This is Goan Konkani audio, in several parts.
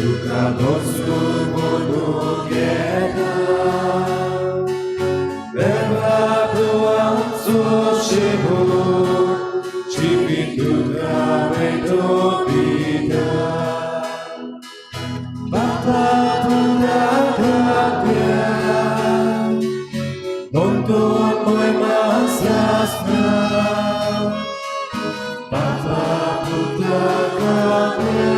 तुका दोस्तू म्हणून घेता देवा तूं आमचो शेवट जिवीत तुका भेटो दिता बापा पुता आत्म्या Nonton moy masasna Papa puta kapya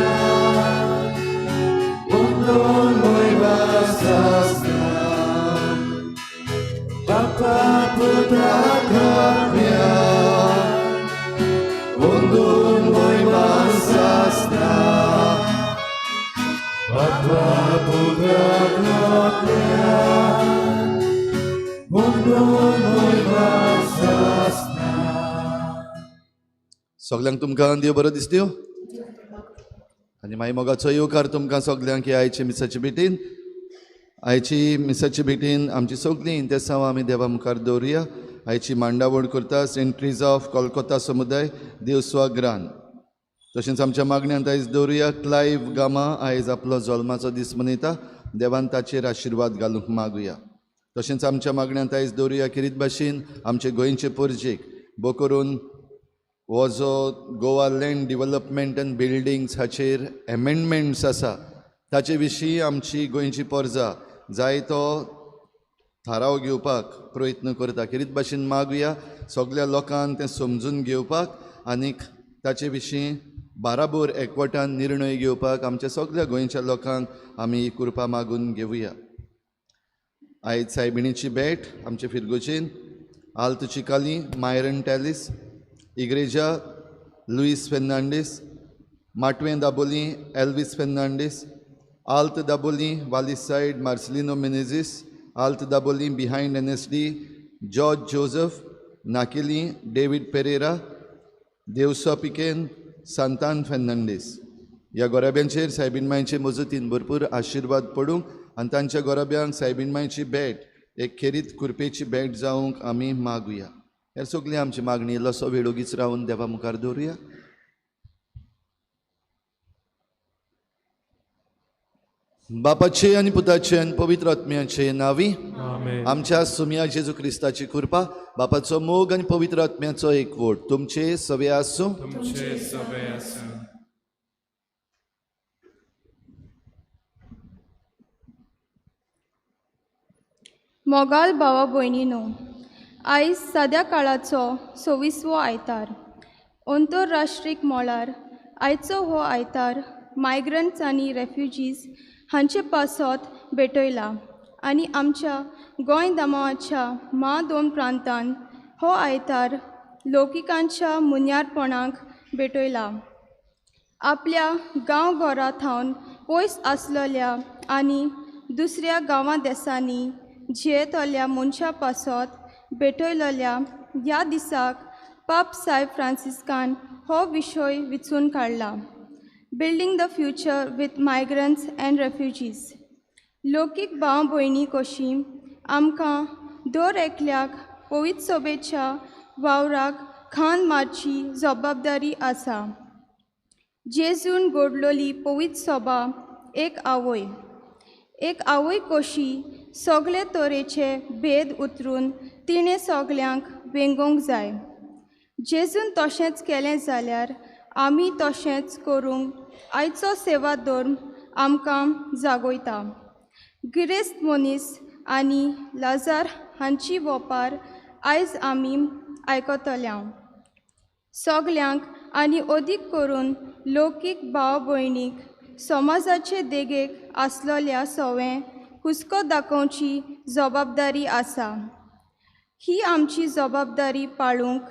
Nonton moy masasna Papa puta kapya Nonton moy masasna Papa puta kapya Mundo'y masasna. सगल्यांक तुमकां देव बरो दिसत्यो आनी मागीर मोगाचो येवकार तुमकां सगल्यांक ह्या आयचे मिसाचे भेटीन. आयची मिसाचे भेटीन आमची सगळीं इंतेसांव आमी देवा मुखार दवरुया. आयची मांडावळ करता सेंट ट्रिजा ऑफ कोलकोता समुदाय देवस्वा ग्रान. तशेंच आमच्या मागण्यांत आयज दवरुया क्लायव गामा आयज आपलो जल्माचो दीस मनयता. देवान ताचेर आशिर्वाद घालूंक मागुया. तशेंच आमच्या मागण्यांत आयज दवरुया खेरीत भाशेन आमचे गोंयचे पोरजेक बोकरून हो जो Goa land development and buildings हाचेर एमेंडमेंट्स आसा ताचे विशीं आमची गोंयची पोरजा जायतो थाराव घेवपाक प्रयत्न करता. खेरीत भाशेन मागुया सगल्या लोकांक तें समजून घेवपाक आनीक ताचे विशीं बाराबोर एकवटान निर्णय घेवपाक आमच्या सगल्या गोंयच्या लोकांक आमी ही कृपा मागून घेवया. आयज सायबिणीची भेट आमचे फिरगोचेन आल्त Chicalim Myron Tallis Igreja Luis Fernandes माटवें दाबोली एल्वीस फेर्नांडीस आल्त दाबोली वालीसायड मार्सलिनो मिनेझीस आल्त Dabolim behind NSD George Joseph Nakeli David Pereira Devsa पिकेन सांतान फेर्नांडीस. ह्या गोराब्यांचेर सायबीण मांयचे मजतीन भरपूर आशिर्वाद पडूंक आनी तांच्या गोराब्यांक सायबीण मांयची भेट एक खेरीत कुरपेची भेट जावंक आमी मागुया. हे सगळी आमची मागणी इल्लोसो वेळ ओगीच रावन देवा मुखार दवरुया. बापाचे आनी पुताचे आनी पवित्र आत्म्याचे नावी आमच्या सुमया जेजू क्रिस्ताची कृपा बापाचो मोग आनी पवित्र आत्म्याचो एकवट तुमचे सवे आसूं. तुमचे सवे आसूं. मोगाल भावा भयणीनो, आयज सद्या काळाचो 26वो आयतार. अंतरराष्ट्रीय मळार आयचो हो आयतार मायग्रंट्स आनी रेफ्युजीज हांचे पासत भेटयला आनी आमच्या गोंय दमावाच्या मा दोन प्रांतान हो आयतार लौकिकांच्या मुन्यारपणाक भेटयला. आपल्या गांव घरा थावन पयस आसलेल्या आनी दुसऱ्या गांवां देसांनी जियेतल्या मनशां पासत भेटयलेल्या ह्या दिसाक पाप सायब फ्रांसिस्कान हो विशय विचून काडला, building the future with migrants and refugees. लौकीक भाव भयणी कशी आमकां दर एकल्याक पवित्र सभेच्या वावराक खांद मारची जबाबदारी आसा. जेजून घडलोली पवित्र सभा एक आवय, एक आवय कशी सगळे तरेचे भेद उतरून तिणें सगल्यांक वेंगोवंक जाय. जेजून तशेंच केलें जाल्यार आमी तशेंच करूंक आयचो सेवा धर्म आमकां जागयता. गिरेस्त मनीस आनी लाजार हांची वोपार आयज आमी आयकतल्या. सगल्यांक आनी अदीक करून लौकीक भाव भयणीक समाजाचे देगेक आसलेल्या सवें हुस्को दाखोवची जबाबदारी आसा. ही आमची जबाबदारी पाळूंक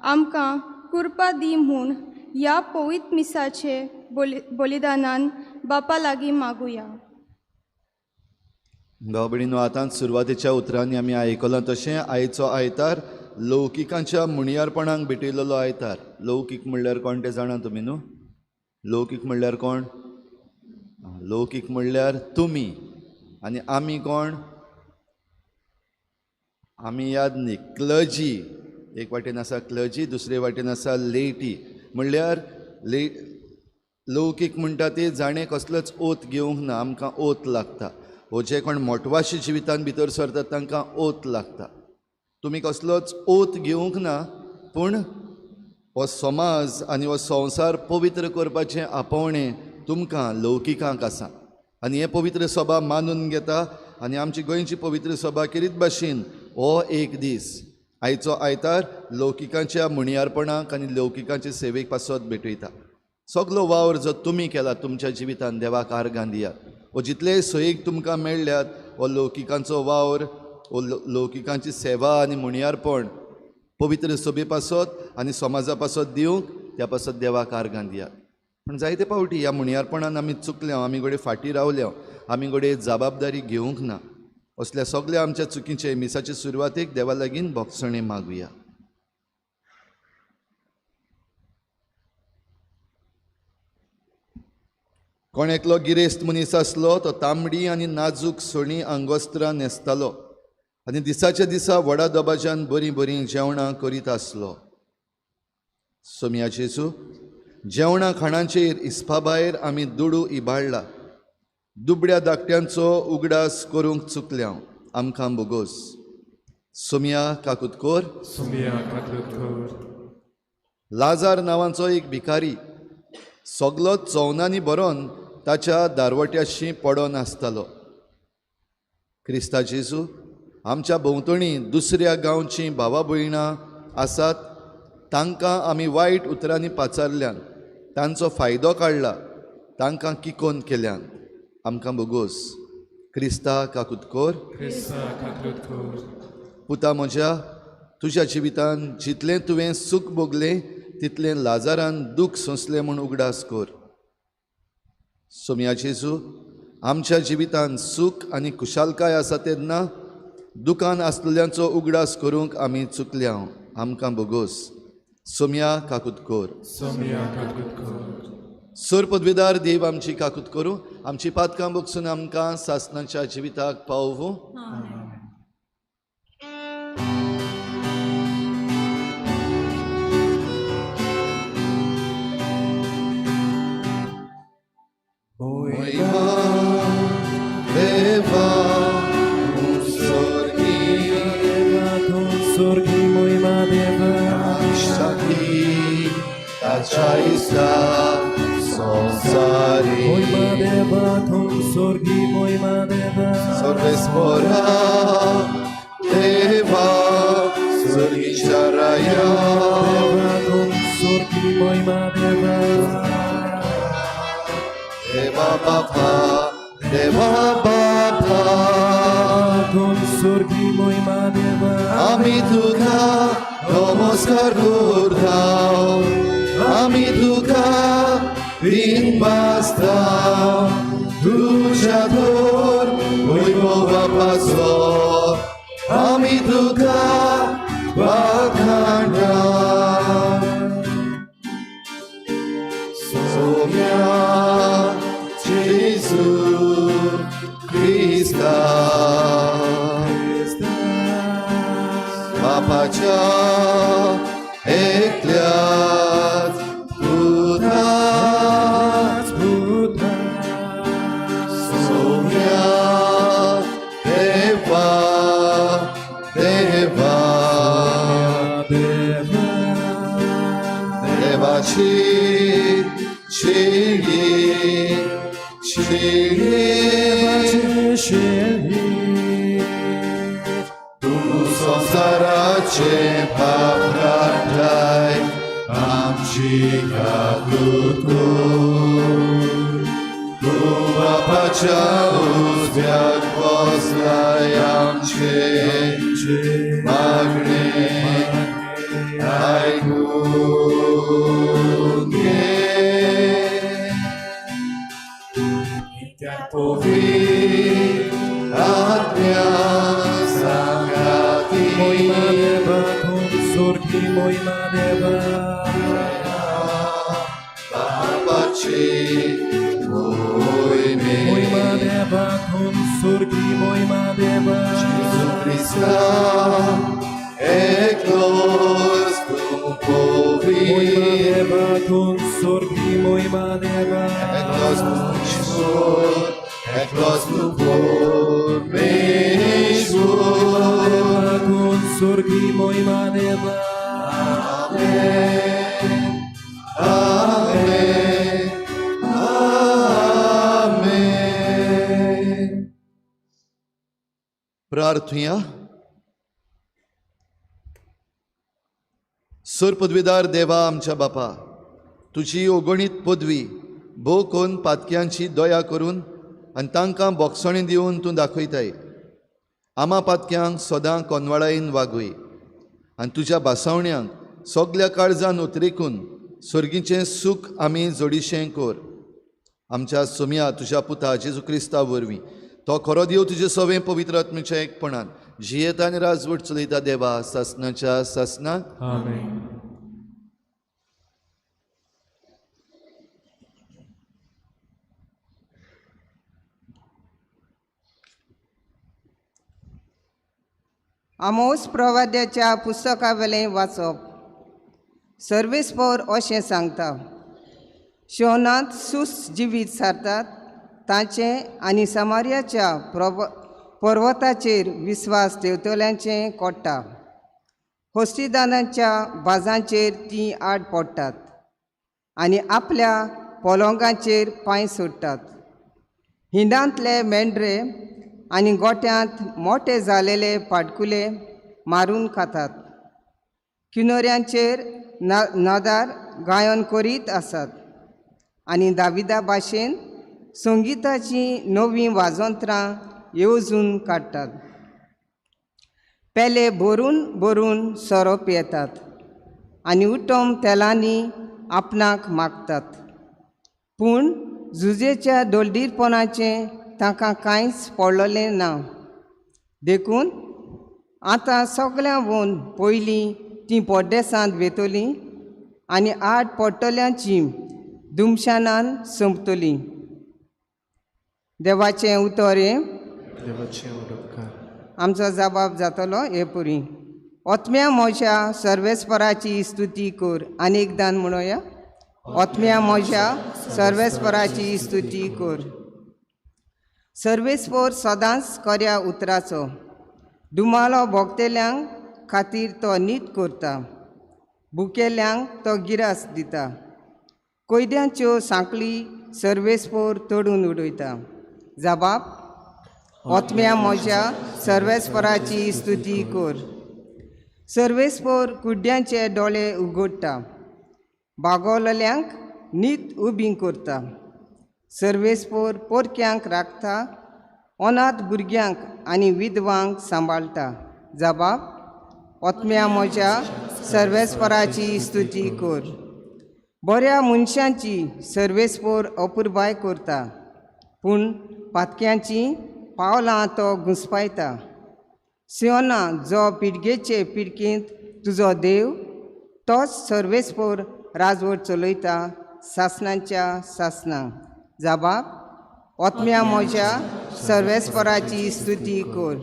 आमकां कृपा दी म्हूण ह्या पवित्र मिसाचे बलिदानान बापा लागीं मागुया. भाव भयणीनो, आतां सुरवातेच्या उतरांनी आमी आयकलां तशें आयचो आयतार लौकिकांच्या मुणयारपणाक भेटयलेलो आयतार. लौकीक म्हणल्यार कोण तें जाणा तुमी न्हू? लौकीक म्हणल्यार कोण? लौकीक म्हणल्यार तुमी आनी आमी कोण? आमी याद न्ही क्लर्जी. एक वाटेन आसा क्लर्जी, दुसरे वाटेन आसा लेटी. म्हणल्यार लौकीक म्हणटा ते जाणें कसलोच ओत घेवंक ना, आमकां ओत लागता. हो जे कोण मोटवाशी जिवितान भितर सरतात तांकां ओत लागता. तुमी कसलोच ओत घेवंक ना, पूण हो समाज आनी हो संवसार पवित्र करपाचें आपोवणें तुमकां लौकिकांक आसा. आनी हें पवित्र सभा मानून घेता आनी आमची गोंयची पवित्र सभा केरीत भाशेन हो एक दीस आयचो आयतार लौकिकांच्या म्हणयारपणाक आनी लौकिकांचे सेवेक पासत भेटयता. सगलो वावर जो तुमी केला तुमच्या जिवितान देवाक आर्गां दियात. वो जितले सोयीक तुमकां मेळ्ळ्यात हो लौकिकांचो वावर, हो लौकिकांची सेवा आनी म्हणयारपण पवित्र सभे पासत आनी समाजा पासत दिवंक त्या पासत देवाक आर्गां दियात. पूण जायते फावटी ह्या म्हणयारपणान आमी चुकल्या, आमी घडये फाटीं रावल्या, आमी घडये जबाबदारी घेवंक ना. असल्या सगल्या आमच्या चुकीचे मिसाचे सुरवातेक देवा लागीं भोगसणें मागुया. कोण एकलो गिरेस्त मनीस आसलो, तो तांबडी आनी नाजूक सणी आंगवस्त्रां न्हेसतालो आनी दिसाच्या दिसा व्हडा दबाज्यान बरीं बरीं जेवणां करीत आसलो. सोमया जेजू, जेवणां खाणांचेर इस्पा भायर आमी दुडू इबाडला, दुबड्या धाकट्यांचो उगडास करूंक चुकल्या, आमकां बोगोस. सोमया काकूत कोर. सोमया काकूत कोर. लाजार नांवांचो एक भिकारी सगलो चोवनांनी भरोन ताच्या दारवट्याशी पडोन आसतालो. क्रिस्ता जेजू, आमच्या भोंवतणी दुसऱ्या गांवचीं भावा भयणां आसात, तांकां आमी वायट उतरांनी पाचारल्यान, तांचो फायदो काडला, तांकां किकोन केल्यान, आमकां बोगोस. क्रिस्ता काकूत कोर. क्रिस्ता काकूत कोर. पुता म्हज्या, तुज्या जिवितान जितलें तुवें सूख भोगलें तितलें लाजारान दूख सोंसलें म्हूण उगडास कर. सोमया जेजू, आमच्या जिवितान सूख आनी खुशालकाय आसा तेन्ना दुकान आसलेल्यांचो उगडास करूंक आमी चुकल्या, आमकां बोगोस. सोमया काकूत कोर. सोमया काकूत कोर. सर पदवीदार देव आमची काकूत करूं, आमची पातकां बगसून आमकां सासणाच्या जिविताक पावोवं. आमी तुका नमस्कार करता, आमी तुका बिनबासता, तुज्या थोर वैभवा पासत आमी तुका वाखाणटा. सोम्या जेजू क्रिस्ता, बापाच्या एकल्याच पुता, सोम्या देवा देवा देवाची शिळी शिळी तूं संवसाराचे पाप काडटाय, आमची काकूत कर. तूं बापाच्या उजव्याक बसलाय, आमचे मागणें आयकून घे. पवित्र आत्म्या सांगाती बापाची मोहिमे जेजू क्रिस्ता एकलोच तूं पवित्र sorgimo imaneva. एकलोच ईश्वर, एकलोच तूं परमेश्वर. Con sorgimo imaneva. Amen. Amen. Amen. प्रार्थुया. सोर पदवीदार देवा आमच्या बापा, तुजी अगणीत पदवी भोव कोन्न पातक्यांची दया करून आनी तांकां बोगसणी दिवन तूं दाखयताय. आमा पातक्यांक सदां कोनवाळायेन वागय आनी तुज्या भासावण्यांक सगल्या काळजान उतरेकून सर्गीचें सूख आमी जोडीशें कर. आमच्या सोम्या तुज्या पुता जेजू क्रिस्ता वरवीं, तो खरो देव तुजे सवें पवित्र आत्म्याच्या एकपणान जियेता आनी राजवट चलयता देवा सासनाच्या सासनाक. आमेन. आमोस प्रवाद्याच्या पुस्तकावेलें वाचप. सर्वेस्पोर अशें सांगता, शोनांत सुस जिवीत सारतात तांचें आनी समार्याच्या पर्वताचेर विस्वास ठेवतल्यांचें कोट्टा. होस्तिदानाच्या बाजांचेर तीं आड पडटात आनी आपल्या पोलोंगाचेर पांय सोडटात. हिंडांतले मेंढरे आनी गोट्यांत मोटे जालेले पाटकुले मारून खातात. किनोऱ्यांचेर नादार गायन करीत आसात आनी दाविदा भाशेन संगिताचीं नवीं वाजंत्रां येवजून काडटात. पेले भरून भरून सोरो पियेतात आनी उटम तेलांनी आपणाक मागतात. पूण जुजेच्या दोलदीरपणाचें तांकां कांयच पडलेलें ना. देखून आतां सगळ्यां वोन पयलीं तीं परदेसांत वेतलीं आनी आड पडटल्यांची दुमशानान सोंपतलीं. देवाचें उतर हें. देवाचें उपकार. आमचो जबाब जातलो हे पुरी. ओतम्या म्हज्या सर्वेस्पराची स्तुती कर. आनी एकदां म्हणोया, ओतम्या म्हज्या सर्वेस्पराची स्तुती कर. सर्वेस्पोर सदांच खऱ्या उतराचो दुमालो भोगतेल्यांक खातीर तो नीत करता. भुकेल्यांक तो गिरास दिता. कोयद्यांच्यो सांकळी सर्वेस्पोर तोडून उडयता. जबाब, ओतम्या म्हज्या सर्वेस्पराची स्तुती कर. सर्वेस्पोर कुड्ड्यांचे दोळे उगडटा, बागवलेल्यांक नीत उबी करता. सर्वेस्पोर पोरक्यांक राखता, अनाथ भुरग्यांक आनी विधवांक सांबाळटा. जबाब, ओतम्या म्हज्या सर्वेस्पराची स्तुती कर. बऱ्या मनशांची सर्वेस्पोर अपुरबाय करता, पूण पातक्यांची पावलां तो घुसपायता. सियोना जो पिडगेचे पिडकेंत तुजो देव, तोच सर्वेस्पोर राजवट चलयता सासनाच्या सासनां. जबाब, ओतम्या म्हज्या सर्वेस्पराची स्तुती कर.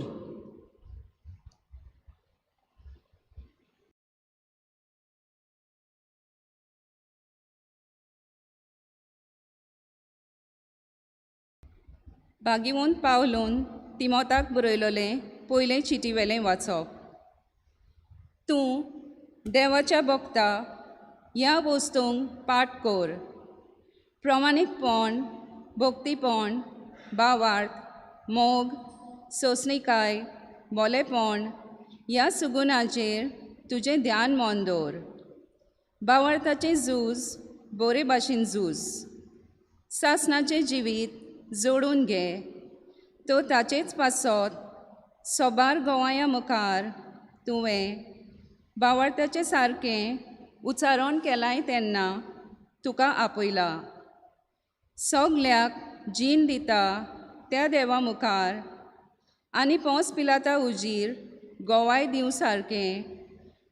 बागीवून पावलून तिमोताक बरयलोलें पयलें चिटीवेलें वाचप. तूं देवाच्या भक्ता ह्या वस्तूंक पाठ कर. प्रमाणीकपण, भक्तीपण, भावार्थ, मोग, सोंसणीकाय, बोलेपण ह्या सुगुणाचेर तुजें ध्यान मन दवर. भावार्थाचें झूज बरे भाशेन झूज. सासणाचें जिवीत जोडून घे. तो ताचेच पासत सोबार गोवाया मुखार तुवें भावार्थाचें सारकें उच्चारण केलाय तेन्ना तुका आपयला. सगल्याक जीण दिता त्या देवा मुखार आनी पोंस पिलाता उजीर गोवाय दिवं सारकें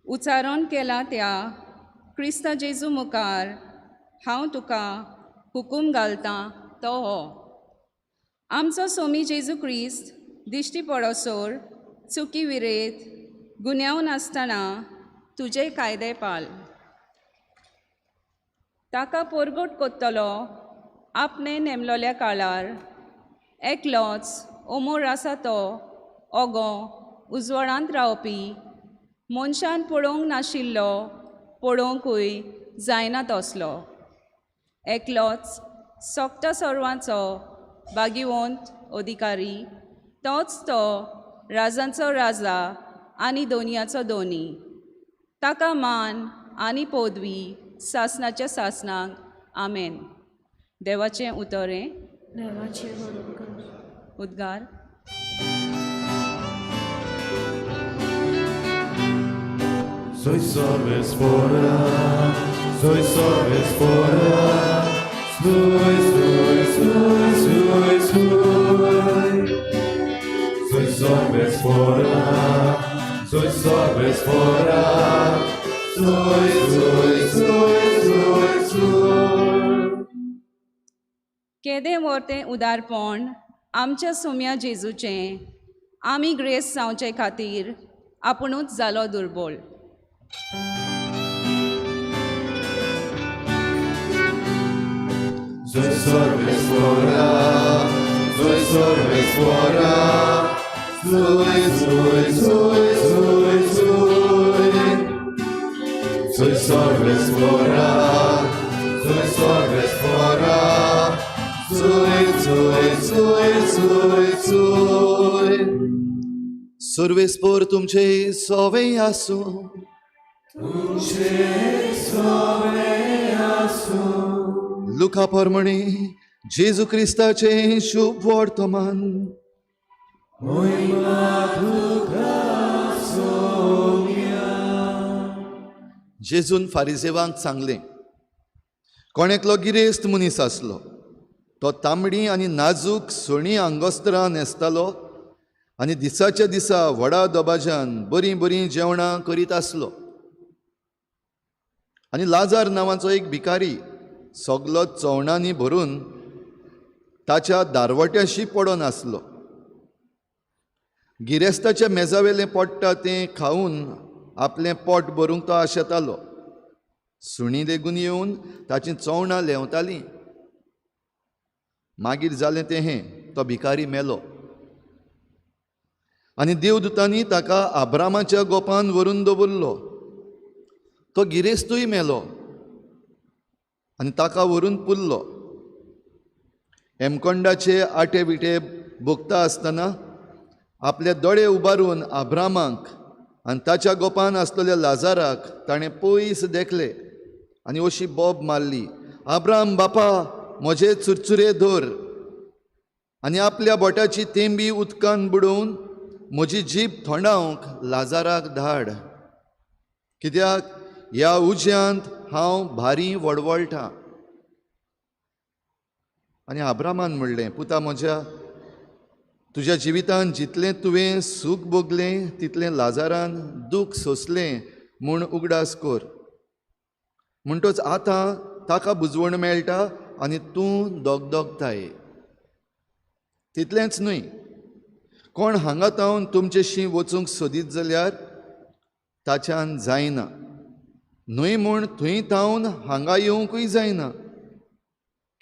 उच्चारण केलां त्या क्रिस्ता जेजू मुखार हांव तुका हुकूम घालतां तो हो. आमचो सोमी जेजू क्रिस्त दिश्टी पडोसर चुकी विरेत गुन्यांव नासतना तुजे कायदे पाल. ताका पोरगोट कोत्तलो आपणें नेमलोल्या काळार एकलोच ओमोर आसा तो ओगो उजवाडांत रावपी मनशान पळोवंक नाशिल्लो पळोवंकूय जायना तसलो एकलोच सोकता सर्वांचो भागिवंत अधिकारी तोच तो राजांचो राजा आनी दोनयाचो दोनी ताका मान आनी पदवी सासणाच्या सासणाक आमेन. देवाचें उतर हें. देवाचे व्हड उपकार. उद्गार. Soy Sarvesvara, soy Sarvesvara, soy, soy, soy, soy, soy. Soy Sarvesvara, soy Sarvesvara, soy, soy, soy, soy, soy. केदें व्हड उदारपण आमच्या सुम्या जेजूचें आमी ग्रेस जावचे खातीर आपुणूच जालो दुर्बोळ. Soy Sarvesvara, soy Sarvesvara, soy, soy, soy, soy, soy. Soy Sarvesvara, soy Sarvesvara, soy, soy, soy, soy, soy. सर्वेस्पोर तुमचे सोवे आसूं. लुका परमणे जेजू क्रिस्ताचें शुभ वर्तमान. जेजून फारिजेवांक सांगलें, कोण एकलो गिरेस्त मनीस आसलो, तो तांबडी आनी नाजूक सणी आंगोस्त्रां न्हेसतालो आनी दिसाच्या दिसा व्हडा दबाज्यान बरीं बरीं जेवणां करीत आसलो. आनी लाजार नांवाचो एक भिकारी सगलो चवणांनी भरून ताच्या दारवट्याशी पडोन आसलो. गिरेस्ताच्या मेजावेलें पडटा तें खावन आपलें पोट भरूंक तो आशेतालो. सुणीं लेगून येवन ताचीं चवणां लेंवतालीं. मागीर जालें तें हें, तो भिकारी मेलो आनी देवदूतांनी ताका आब्रामाच्या गोपान व्हरून दवरलो. तो गिरेस्तूय मेलो आनी ताका व्हरून पुरलो. हेमकोंडाचे आटे विटे भोगता आसतना आपले दोळे उबारून आब्रामाक आनी ताच्या गोपान आसलेल्या लाजाराक ताणें पयस देखले आनी अशी बोब मारली, आब्राम बापा म्हजे चुरचुरे धर आनी आपल्या बोटाची तेंबी उदकान बुडोवन म्हजी जीब थोंडावंक लाजाराक धाड, कित्याक ह्या उज्यांत हांव भारी वडवळटा. आनी आब्रामान म्हणलें, पुता म्हज्या, तुज्या जिवितान जितलें तुवें सूख भोगलें तितलें लाजारान दूख सोंसलें म्हूण उगडास कर. म्हणटच आतां ताका बुजवण मेळटा आनी तूं दगदगताय. तितलेंच न्हय, कोण हांगा तावन तुमचेशी वचूंक सोदीत जाल्यार ताच्यान जायना, न्हय म्हूण थंय तावन हांगा येवंकूय जायना,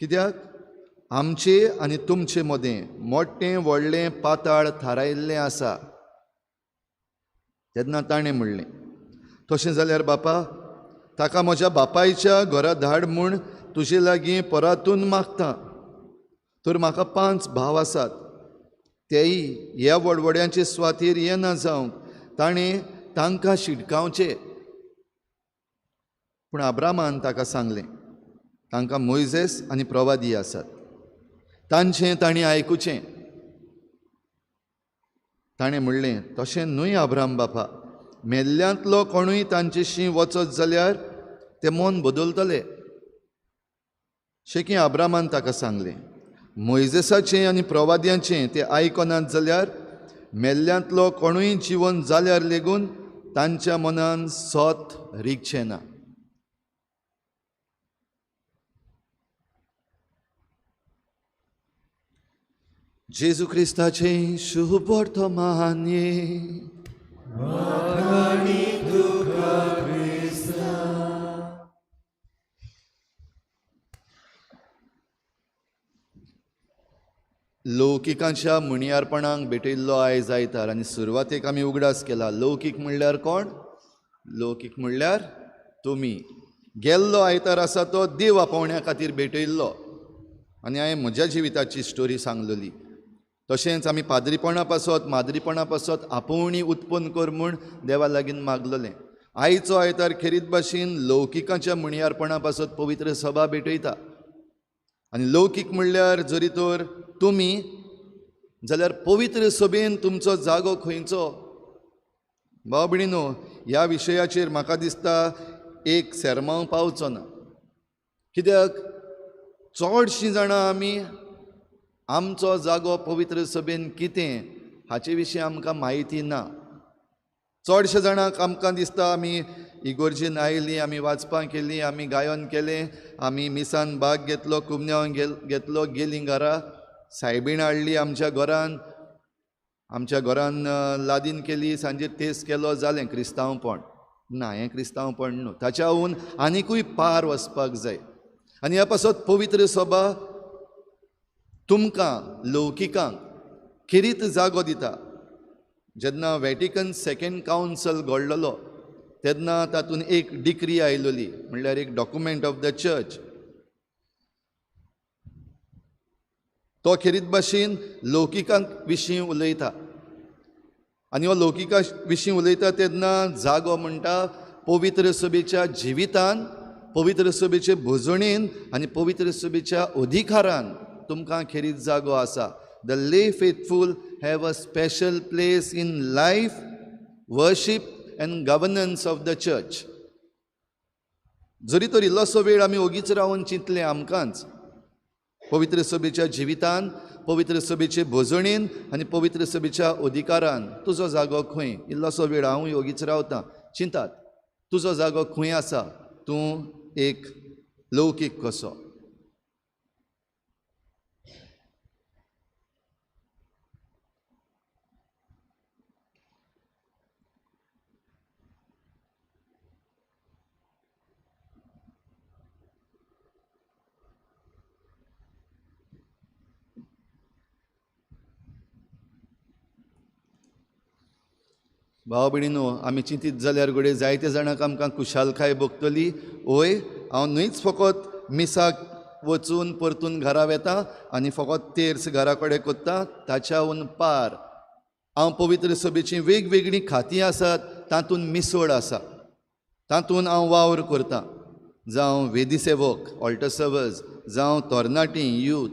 कित्याक आमचे आनी तुमचे मदें मोटें व्हडलें पाताळ थारायिल्लें आसा. तेन्ना ताणें म्हणलें, तशें जाल्यार बापा ताका म्हज्या बापायच्या घरा धाड म्हूण तुजे लागीं परातून मागता. तर म्हाका 5 भाव आसात, तेय ह्या वडवड्यांचे स्वातीर येना जावंक ताणें तांकां शिटकावचें. पूण आब्रामान ताका सांगलें, तांकां मोयजेस आनी प्रवादी आसात, तांचें तांणी आयकुचें. ताणें म्हणलें, तशें न्हय आब्राम बापा, मेल्ल्यांतलो कोणूय तांचेशी वचत जाल्यार ते मन बदलतले. शेकी आब्रामान ताका सांगलें, मोयजेसाचें आनी प्रवाद्यांचें ते आयकनात जाल्यार मेल्ल्यांतलो कोणूय जिवन जाल्यार लेगून तांच्या मनान सत रिगचें ना. जेजू क्रिस्ताचें शुभ वर्तमान. लौकिकांच्या मुणयारपणाक भेटयल्लो आयज आयतार. आनी सुरवातेक आमी उगडास केला, लौकीक म्हणल्यार कोण? लौकीक म्हणल्यार तुमी. गेल्लो आयतार आसा तो देव आपोवण्या खातीर भेटयल्लो आनी हांवें म्हज्या जिविताची स्टोरी सांगलेली. तशेंच आमी पाद्रीपणा पासत माद्रीपणा पासत आपोवणी उत्पन्न कर म्हूण देवा लागीं मागलेलें. आयचो आयतार खेरीत भाशेन लौकिकांच्या मुणयारपणा पासत पवित्र सभा भेटयता. आनी लौकीक म्हणल्यार जरी तर तुमी जाल्यार पवित्र सभेन तुमचो जागो खंयचो? भाव भयणीनो, ह्या विशयाचेर म्हाका दिसता एक सेर्मांव पावचो ना. कित्याक चडशीं जाणां आमी आमचो जागो पवित्र सभेन कितें हाचे विशीं आमकां म्हायती ना. चडशे जाणांक आमकां दिसता आमी इगोर्जेन आयलीं, आमी वाचपां केलीं, आमी गायन केलें, आमी मिसान भाग घेतलो, कुमन्यांव घेतलो, गेलीं घरा, सायबीण हाडली आमच्या घरान, आमच्या घरान लादीन केली, सांजे तेस केलो, जालें क्रिस्तांवपण. ना, हें क्रिस्तांवपण न्हू, ताच्याहून आनिकूय पार वचपाक जाय. आनी ह्या पासत पवित्र सभा तुमकां लौकिकांक खेरीत जागो दिता. जेन्ना वॅटिकन सेकंड कावन्सल घडलेलो तेन्ना तातूंत एक डिक्री आयलेली, म्हणल्यार एक डॉक्युमेंट ऑफ the church. तो खेरीत भाशेन लौकिकां विशीं उलयता. आनी हो लौकिका विशीं उलयता तेन्ना जागो म्हणटा पवित्र सभेच्या जिवितान, पवित्र सभेचे भोजणेन आनी पवित्र सभेच्या अधिकारान तुमकां खेरीत जागो आसा. The lay faithful have a special place in life, worship and governance of the church. जरी तर इल्लोसो वेळ आमी ओगीच रावन चिंतलें आमकांच, पवित्र सभेच्या जिवितान, पवित्र सभेचे भोजणेन आनी पवित्र सभेच्या अधिकारान तुजो जागो खंय? इल्लोसो वेळ हांवूय ओगीच रावतां, चिंतात तुजो जागो खंय आसा? तूं एक लौकीक कसो. भाव भयणीनो, आमी चिंतीत जाल्यार घडये जायते जाणांक आमकां खुशालकाय भोगतली. ओय, हांव न्हयच फकत मिसाक वचून परतून घरा वेता आनी फकत तेर्स घरा कडेन कोत्ता, ताच्याहून पार हांव पवित्र सभेचीं वेगवेगळीं खातीं आसात तातूंत मिसळ आसा, तातूंत हांव वावर करतां. जावं वेदी सेवक ऑल्टर सर्वर्स, जावं तरणाटीं यूथ,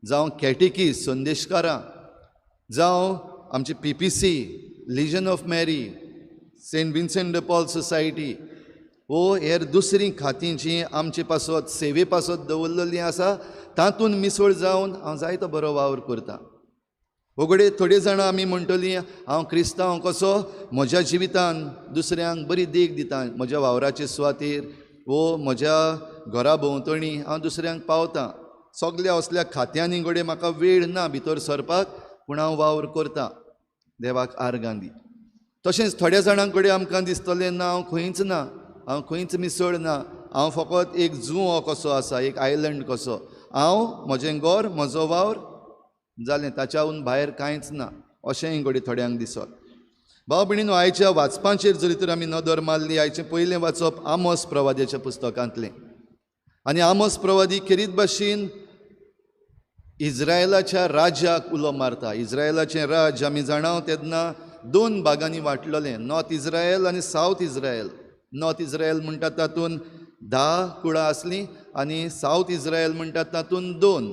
जावं कॅटेकीज संदेशकारां, जावं आमची PPC, Legion of Mary, Saint Vincent de Paul Society वो हेर दुसरीं खातीं जीं आमचे पासत सेवे पासत दवरलेलीं आसा तातूंत मिसळ जावन हांव जायतो बरो वावर करतां. वगडे थोडे जाणां आमी म्हणटलीं हांव क्रिस्तांव कसो, म्हज्या जिवितान दुसऱ्यांक बरी देख दिता, म्हज्या वावराचे सुवातेर वो म्हज्या घरा भोंवतणी हांव दुसऱ्यांक पावतां. सगल्या असल्या खात्यांनी घडये म्हाका वेळ ना भितर सरपाक, पूण हांव वावर करतां. देवाक आर्गां दी. तशेंच थोड्या जाणां कडेन आमकां दिसतलें ना हांव खंयच ना, हांव खंयच मिसळ ना, हांव फकत एक जुंवो कसो आसा, एक आयलंड कसो, हांव म्हजें घर म्हजो वावर जालें, ताच्याहून भायर कांयच ना, अशेंय घडये थोड्यांक दिसत. भाव भयणीनो, आयच्या वाचपांचेर जरी तर आमी नदर मारली, आयचें पयलें वाचप आमोस प्रवाद्याच्या पुस्तकांतलें. आनी आमोस प्रवादी खेरीत भाशेन इज्रायलाच्या राज्याक उलो मारता. इज्रायलाचें राज्य आमी जाणा तेन्ना दोन भागांनी वांटलेलें, नॉर्थ इज्रायल आनी सावथ इज्रायल. नॉर्थ इज्रायल म्हणटात तातूंत 10 कुळां आसलीं आनी सावथ इज्रायल म्हणटात तातूंत 2,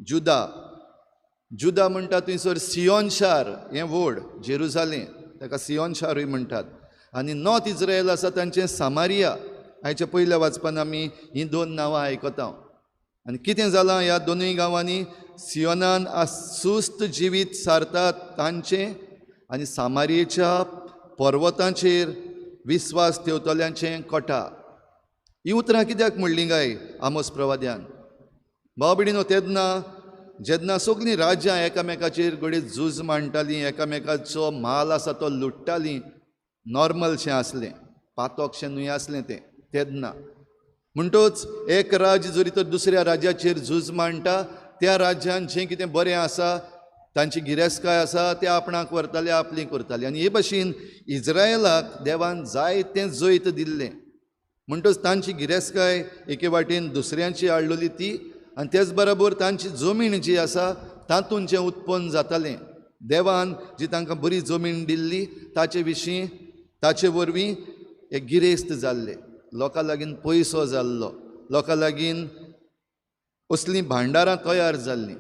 जुदा. जुदा म्हणटा थंयसर सियोन शार हें व्हड, जेरुजालेम, ताका सियोन शारूय म्हणटात. आनी नॉर्थ इज्रायल आसा तांचें सामारिया. आयच्या पयल्या वाचपान आमी हीं 2 नांवां आयकता. आनी कितें जालां ह्या दोनूय गांवांनी? सियोनान सुस्त जिवीत सारतात तांचें आनी सामारियेच्या पर्वतांचेर विस्वास ठेवतल्यांचें कोटा. ही उतरां कित्याक म्हणलीं काय आमोस प्रवाद्यान? भाव भयणीनो, तेन्ना जेन्ना सगळीं राज्यां एकामेकाचेर घडये झूज मांडटालीं, एकामेकाचो म्हाल आसा तो लुट्टालीं, नॉर्मलशें आसलें, पातोकशें न्हय आसलें तें तेन्ना. म्हणटोच एक राज्य जरी तर दुसऱ्या राज्याचेर झूज मांडटा, त्या राज्यान जें कितें बरें आसा तांची गिरेस्तकाय आसा ते आपणाक व्हरताले, आपली करताली. आनी हे भाशेन इज्रायलाक देवान जायतें जैत दिल्लें. म्हणटच तांची गिरेस्तकाय एके वाटेन दुसऱ्यांची हाडलेली ती, आनी तेच बरोबर तांची जमीन जी आसा तातूंत जें उत्पन्न जातालें, देवान जी तांकां बरी जमीन दिल्ली ताचे विशीं ताचे वरवीं एक गिरेस्त जाल्ले, लोकां लागीं पयसो जाल्लो, लोकां लागीं असलीं भांडारां तयार जाल्लीं.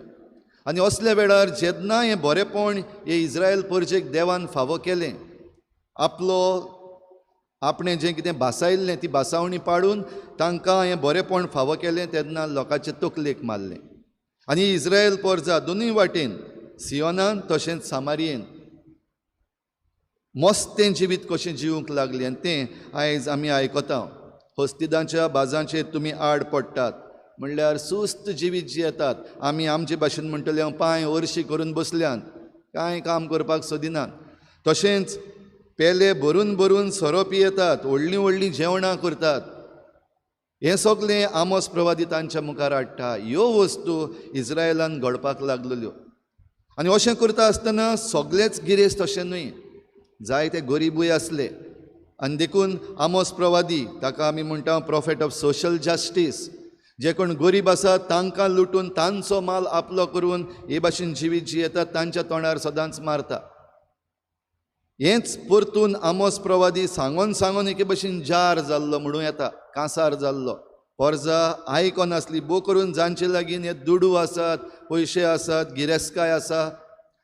आनी असल्या वेळार जेन्ना हें बरेंपण हे इज्रायल परजेक देवान फावो केलें, आपलो आपणें जें कितें भासायल्लें ती भासावणी पाडून तांकां हें बरेंपण फावो केलें, तेन्ना लोकांचे तकलेक मारलें. आनी इज्रायल पोरजा दोनूय वाटेन, सियोनान तशेंच सामारियेन, मस्तें जिवीत कशें जिवंक लागलें. आनी तें आयज आमी आयकता. हस्तिदांच्या बाजांचेर तुमी आड पडटात, म्हणल्यार सुस्त जिवीत जियेतात. आमी आमचे भाशेन म्हणटले हांव पांय हरशीं करून बसल्यान, कांय काम करपाक सोदिनात. तशेंच पेले भरून भरून सोरो पियेतात, व्हडलीं व्हडलीं जेवणां करतात. हें सगलें आमोस प्रवादी तांच्या मुखार हाडटा. ह्यो वस्तू इज्रायलान घडपाक लागलेल्यो. आनी अशें करता आसतना सगलेच गिरेस्त अशें न्हय, जायते गरिबूय आसले. आनी देखून आमोस प्रवादी, ताका आमी म्हणटा प्रॉफेट ऑफ सोशल जस्टीस, जे कोण गरीब आसा तांकां लुटून तांचो माल आपलो करून हे भाशेन जिवीत जियेतात, तांच्या तोंडार सदांच मारता. हेंच परतून आमोस प्रवादी सांगोन सांगोन एके भशेन जार जाल्लो म्हणूं येता, कांसार जाल्लो. पोरजा आयकनासली, बो करून जांचे लागीं हे दुडू आसात, पयशे आसात, गिरेस्तकाय आसा,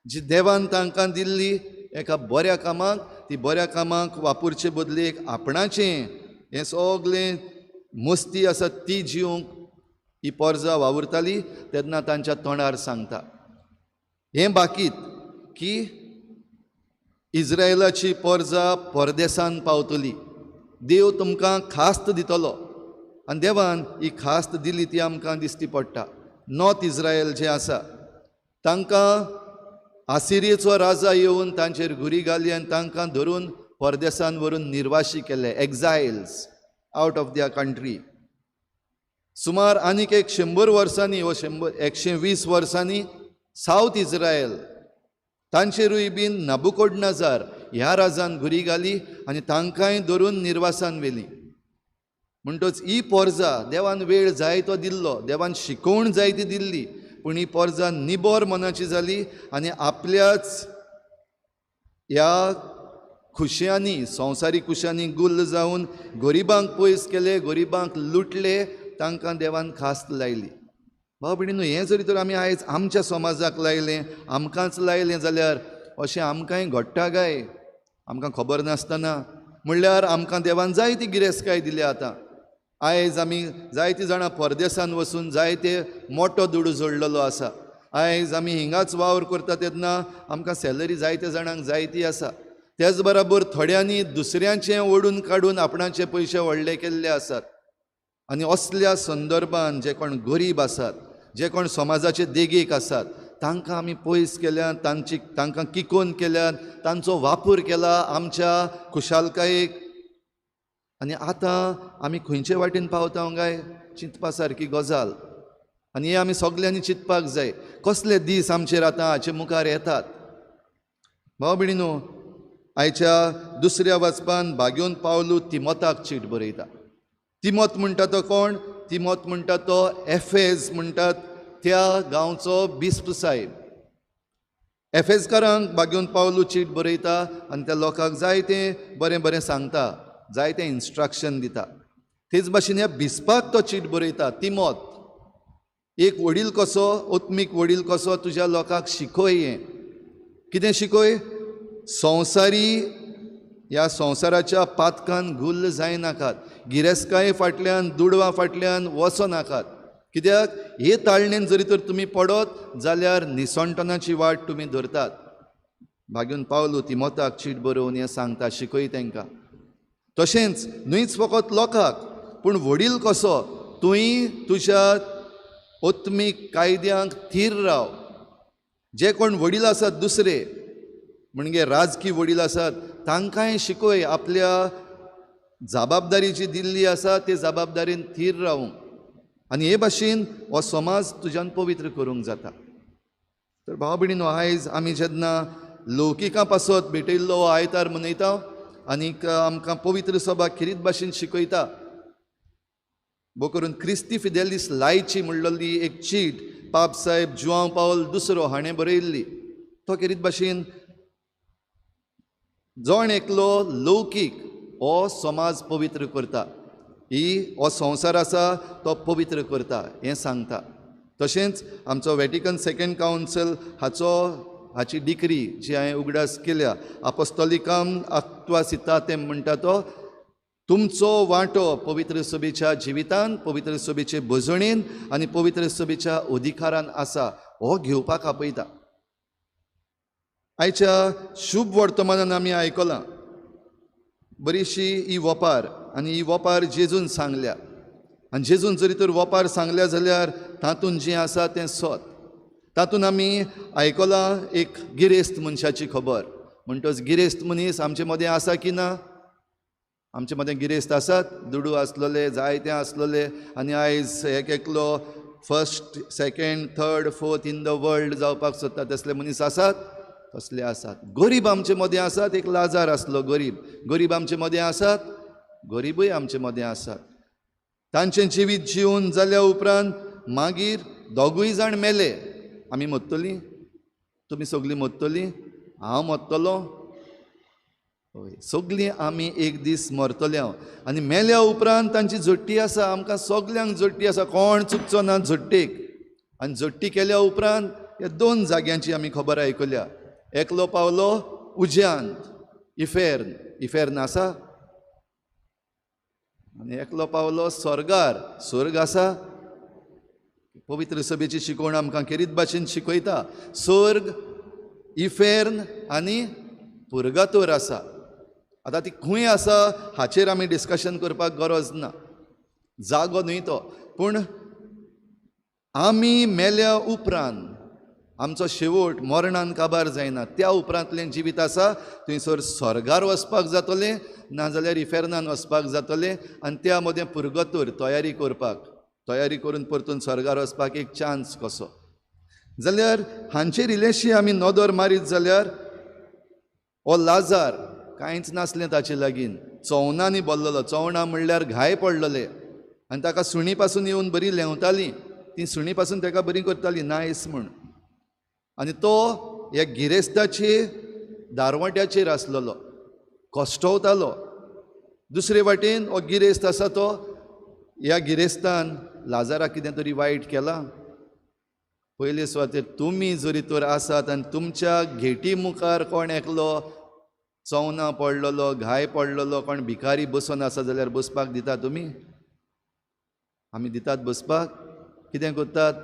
जी देवान तांकां दिल्ली एका बऱ्या कामाक, ती बऱ्या कामाक वापरचे बदलेक आपणाचें हें सगलें मस्ती आसा ती जिवंक ही पोरजा वावुरताली, तेन्ना तांच्या तोंडार सांगता हें बाकीत की इज्रायलाची पोरजा परदेसान पावतली, देव तुमकां खास्त दितलो. आनी देवान ही खास्त दिली ती आमकां दिसती पडटा. नॉर्थ इज्रायल जें आसा तांकां आसिरियेचो राजा येवन तांचेर घुरी घाली आनी तांकां धरून परदेसान व्हरून निर्वाशी केले, exiles out of their country. सुमार आनीक 100 वर्सांनी व 120 वर्सांनी सावथ इज्रायल तांचेरूय बीन नाबुकोडनजार ह्या राजान घुरी घाली आनी तांकांय धरून निर्वासान व्हेली. म्हणटच ही पोरजा देवान वेळ जाय तो दिल्लो, देवान शिकोवण जाय ती दिल्ली, पूण ही पोरजा निबोर मनाची जाली आनी आपल्याच ह्या खुशयांनी, संवसारीक खुशयांनी गुल्ल जावन गरिबांक पयस केले, गरिबांक लुटले, तांकां देवान खास्त लायली. भाव भयणीनो, हें जरी तर आमी आयज आमच्या समाजाक लायलें, आमकांच लायलें जाल्यार अशें आमकांय घडटा काय आमकां खबर नासतना? म्हणल्यार आमकां देवान जायती गिरेस्तकाय दिल्या. आतां आयज आमी जायतीं जाणां परदेसान वचून जायते मोटो दुडू जोडलेलो आसा. आयज आमी हिंगाच वावर करता तेन्ना आमकां सॅलरी जायत्या जाणांक जायती आसा. त्याच बराबर थोड्यांनी दुसऱ्यांचें ओडून काडून आपणाचे पयशे व्हडले केल्ले आसात. आनी असल्या संदर्भान जे कोण गरीब आसात, जे कोण समाजाचे देगेक आसात, तांकां आमी पयस केल्यात, तांकां किकोन केल्यात, तांचो वापर केला आमच्या खुशालकायेक. आनी आतां आमी खंयचे वाटेन पावता काय चिंतपा सारकी गजाल. आनी हें आमी सगल्यांनी चिंतपाक जाय, कसले दीस आमचेर आतां हाचे मुखार येतात. भाव भयणीनो, आयच्या दुसऱ्या वाचपान भाग्योन पावलू तिमोताक चीट बरयता. तिमोत म्हणटा तो कोण? तिमोत म्हणटा तो एफेज म्हणटात त्या गांवचो बिस्प साहेब. एफेजकारांक भाग्योन पावलू चीट बरयता आनी त्या लोकांक जायतें बरें बरें सांगता, जायतें इन्स्ट्रक्शन दिता. तेच भाशेन ह्या बिस्पाक तो चीट बरयता, तिमोत एक वडील कसो, आत्मीक वडील कसो तुज्या लोकांक शिकय. हें कितें शिकय? संवसारी ह्या संवसाराच्या पातकान गुल्ल जायनाकात, गिरेस्तकाये फाटल्यान, दुडवा फाटल्यान वचो नाकात. कित्याक हे ताळणेन जरी तर तुमी पडत जाल्यार निसणटनाची वाट तुमी धरतात. भाग्योन पावलू तिमोताक चीट बरोवन हें सांगता, शिकय तांकां. तशेंच न्हयच फकत लोकांक, पूण वडील कसो तुंय तुज्या आत्मीक कायद्यांक थीर राव. जे कोण वडील आसात दुसरे, म्हणजे राजकी वडील आसात, तांकांय शिकय आपल्या जबाबदारी जी दिल्ली आसा ते जबाबदारीन थीर रावूंक. आनी हे भाशेन हो समाज तुज्यान पवित्र करूंक जाता. तर भाव भयणीनो, आयज आमी जेन्ना लौकिका पासत भेटयल्लो हो आयतार मनयता आनीक आमकां पवित्र सभा खेरीत भाशेन शिकयता, बो करून क्रिस्ती फिदेलीस लायची म्हणलोली एक चीट पाप साहेब जुआंव पावल दुसरो हाणें बरयल्ली. तो खेरीत भाशेन जण एकलो लौकीक हो समाज पवित्र करता, ही हो संवसार आसा तो पवित्र करता हें सांगता. तशेंच आमचो वॅटिकन सेकंड कावन्सिल हाचो हाची डिग्री जी हांवें उगडास केल्या, आपोस्तोलिकम आक्वासितातेम म्हणटा तो तुमचो वांटो पवित्र सभेच्या जिवितान, पवित्र सभेचे भजणेन आनी पवित्र सभेच्या अधिकारान आसा, हो घेवपाक आपयता. आयच्या शुभ वर्तमानान आमी आयकलां बरीशी ही वपार, आनी ही वपार जेजून सांगल्या. आनी जेजून जरी तर वपार सांगल्या जाल्यार तातूंत जें आसा तें सत. तातूंत आमी आयकलां एक गिरेस्त मनशाची खबर. म्हणटच गिरेस्त मनीस आमचे मदें आसा की ना? आमचे मदें गिरेस्त आसात, दुडू आसलेले, जायते आसलेले, आनी आयज एक एकलो first, second, third, fourth in the world जावपाक सोदता तसले मनीस आसात, तसले आसात. गरीब आमचे मदें आसात, एक लाजार आसलो गरीब, गरीब आमचे मदें आसात, गरीबूय आमचे मदें आसात. तांचें जिवीत जिवन जाल्या उपरांत मागीर दोगूय जाण मेले. आमी मरतलीं, तुमी सगळीं मरतलीं, हांव मरतलो, हय सगळीं आमी एक दीस मरतले. हांव आनी मेल्या उपरांत तांची जोडटी आसा, आमकां सगल्यांक जोडटी आसा, कोण चुकचो ना जोडटेक. आनी जोडटी केल्या उपरांत ह्या दोन जाग्यांची आमी खबर आयकल्या. एकलो पावलो उज्यांत, इफेर्न, इफेर्न आसा, आनी एकलो पावलो स्वर्गार, स्वर्ग आसा. पवित्र सभेची शिकवण आमकां खेरीत भाशेन शिकयता, स्वर्ग, इफेर्न आनी पुर्गातोर आसा. आतां ती खंय आसा हाचेर आमी डिस्कशन करपाक गरज ना, जागो न्हय तो. पूण आमी मेल्या उपरांत आमचो शेवट मरणान काबार जायना, त्या उपरांतलें जिवीत आसा थंयसर स्वर्गार वचपाक जातलें, नाजाल्यार इफेर्नान वचपाक जातलें. आनी त्या मदें पुर्गतोर तयारी करपाक, तयारी करून परतून स्वर्गार वचपाक एक चान्स कसो. जाल्यार हांचेर इल्लेशी आमी नदर मारीत जाल्यार हो लाजार कांयच नासलें ताचे लागीं, चवणांनी भरलेलो, चवणां म्हणल्यार घाय पडलेले, आनी ताका सुणी पासून येवन बरी लेंवतालीं, ती सुणी पासून ताका बरी करताली नायस म्हूण. आनी तो ह्या गिरेस्ताचे दारवट्याचेर आसलेलो, कश्टवतालो. दुसरे वाटेन हो गिरेस्त आसा तो ह्या गिरेस्तान लाजाराक कितें तरी वायट केलां. पयले सुवातेर तुमी जरी तर आसात आनी तुमच्या घेटी मुखार कोण एकलो चवना पडलेलो, घाय पडलेलो, कोण भिकारी बसून आसा जाल्यार बसपाक दिता तुमी? आमी दितात बसपाक? कितें करतात?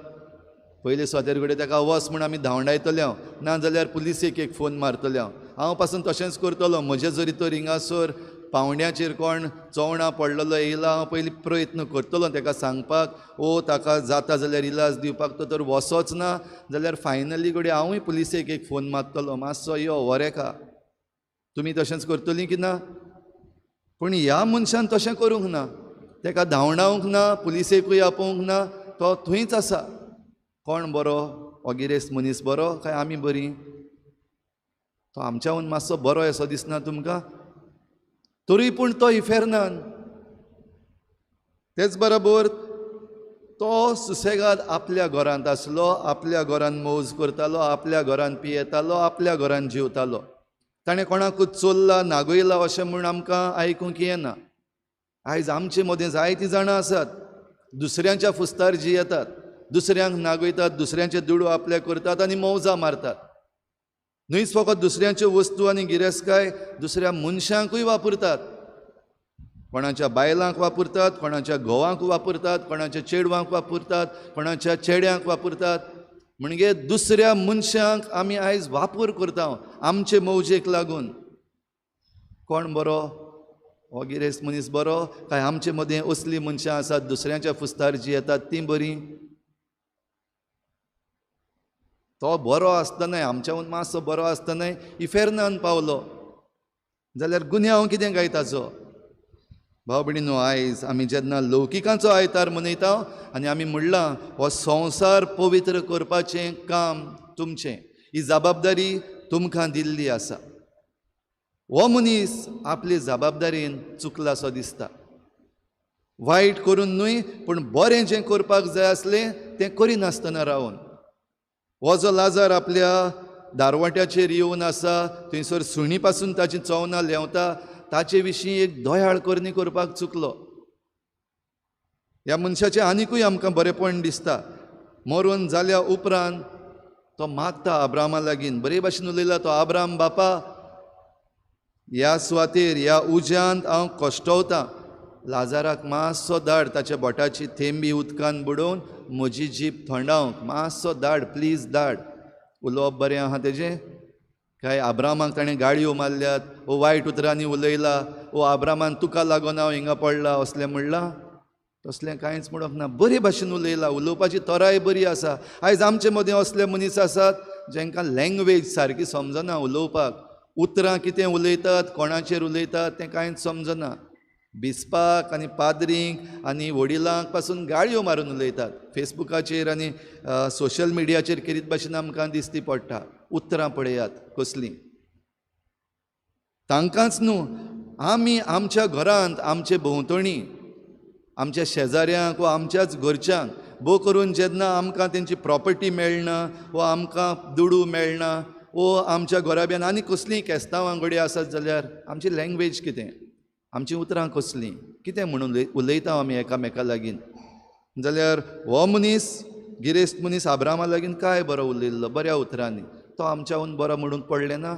पयले सुवातेर कडेन ताका वच म्हूण आमी धांवडायतले हांव, ना जाल्यार पुलिसेक एक फोन मारतले हांव. हांव पासून तशेंच करतलो. म्हजे जरी तर हिंगासर पावंड्याचेर कोण चवणां पडलेलो येयला, हांव पयलीं प्रयत्न करतलो ताका सांगपाक, ओ ताका जाता जाल्यार इलाज दिवपाक, तो तर वसोच ना जाल्यार फायनली कडेन हांवूय पुलिसेक एक फोन मारतलो, मातसो यो व्हर एका. तुमी तशेंच करतलीं की ना? पूण ह्या मनशान तशें करूंक ना, ताका धांवडावंक ना, पुलिसेकूय आपोवंक ना, तो थंयच आसा. कोण बरो? हो गिरेस्त मनीस बरो काय आमी बरीं? तो आमच्याहून मातसो बरो असो दिसना तुमकां? तरी पूण तो इफेर्नान. तेच बरोबर तो सुसेगाद आपल्या घरांत आसलो, आपल्या घरांत मौज करतालो, आपल्या घरांत पियेतालो, आपल्या घरांत जेवतालो. ताणें कोणाकूच चोरला, नागयला अशें म्हूण आमकां आयकूंक येना. आयज आमचे मदें जायतीं जाणां आसात दुसऱ्यांच्या फुस्तार जियेतात, दुसऱ्यांक नागयतात, दुसऱ्यांचे दुडू आपल्या करतात आनी मौजा मारतात. न्हयच फकत दुसऱ्यांच्यो वस्तू आनी गिरेस्तकाय दुसऱ्या मनशांकूय वापरतात, कोणाच्या बायलांक वापरतात, कोणाच्या घोवांक वापरतात, कोणाच्या चेडवांक वापरतात, कोणाच्या चेड्यांक वापरतात. म्हणजे दुसऱ्या मनशांक आमी आयज वापर करता आमचे मौजेक लागून. कोण बरो? हो गिरेस्त मनीस बरो काय आमचे मदें असलीं मनशां आसात दुसऱ्यांच्या फुस्तार जियेतात तीं बरीं? तो बरो आसतनाय, आमच्याहून मातसो बरो आसतनाय इफेर्नान पावलो जाल्यार गुन्यांव कितें काय ताचो? भाव भयणीनो, आयज आमी जेन्ना लौकिकांचो आयतार मनयता आनी आमी म्हणलां हो संवसार पवित्र करपाचें काम तुमचें, ही जबाबदारी तुमकां दिल्ली आसा. हो मनीस आपले जबाबदारीन चुकलासो दिसता. वायट करून न्हय पूण बरें जें करपाक जाय आसलें तें करिनासतना रावन हो जो लाजार आपल्या दारवाट्याचेर येवन आसा, थंयसर सुणी पासून ताची चवनां लेंवता, ताचे विशीं एक दयाळ करणी करपाक चुकलो. ह्या मनशाचें आनिकूय आमकां बरेंपण दिसता. मरून जाल्या उपरांत तो मागता आब्रामा लागीं, बरे भाशेन उलयला तो, आब्राम बापा, ह्या सुवातेर ह्या उज्यांत हांव कश्टवतां, लाजाराक मातसो धाड, ताच्या बोटाची थेंबी उदकान बुडोवन म्हजी जीब थंडावंक मातसो धाड, प्लीज धाड. उलोवप बरें आहा तेजें काय आब्रामाक ताणें गाळयो मारल्यात, ओ वायट उतरांनी उलयला, ओ आब्रामान तुका लागून हांव हिंगा पडला असलें म्हणलां, तसलें कांयच म्हणूंक ना. बरे भाशेन उलयला, उलोवपाची तराय बरी आसा. आयज आमचे मदीं असले मनीस आसात जांकां लँग्वेज सारकी समजना उलोवपाक, उतरां कितें उलयतात, कोणाचेर उलयतात तें कांयच समजना. बिस्पाक आनी पाद्रींक आनी वडिलांक पासून गाळयो मारून उलयतात. फेसबुकाचेर आनी सोशल मिडियाचेर केरीत भाशेन आमकां दिसती पडटा. उतरां पळयात कसलीं. तांकांच न्हू, आमी आमच्या घरांत, आमचे भोंवतणी, आमच्या शेजाऱ्यांक वा आमच्याच घरच्यांक भोव करून जेन्ना आमकां तेंची प्रॉपर्टी मेळना वा आमकां दुडू मेळना वो आमच्या घराब्यान आनी कसलीं केस्तांवां घडये आसत जाल्यार आमची लँग्वेज कितें, आमचीं उतरां कसलीं, कितें म्हणून उलयता आमी एकामेका लागीं. जाल्यार हो मनीस गिरेस्त मनीस आब्रामा लागीं काय बरो उलयल्लो, बऱ्या उतरांनी, तो आमच्याहून बरो म्हणूंक पडलें ना.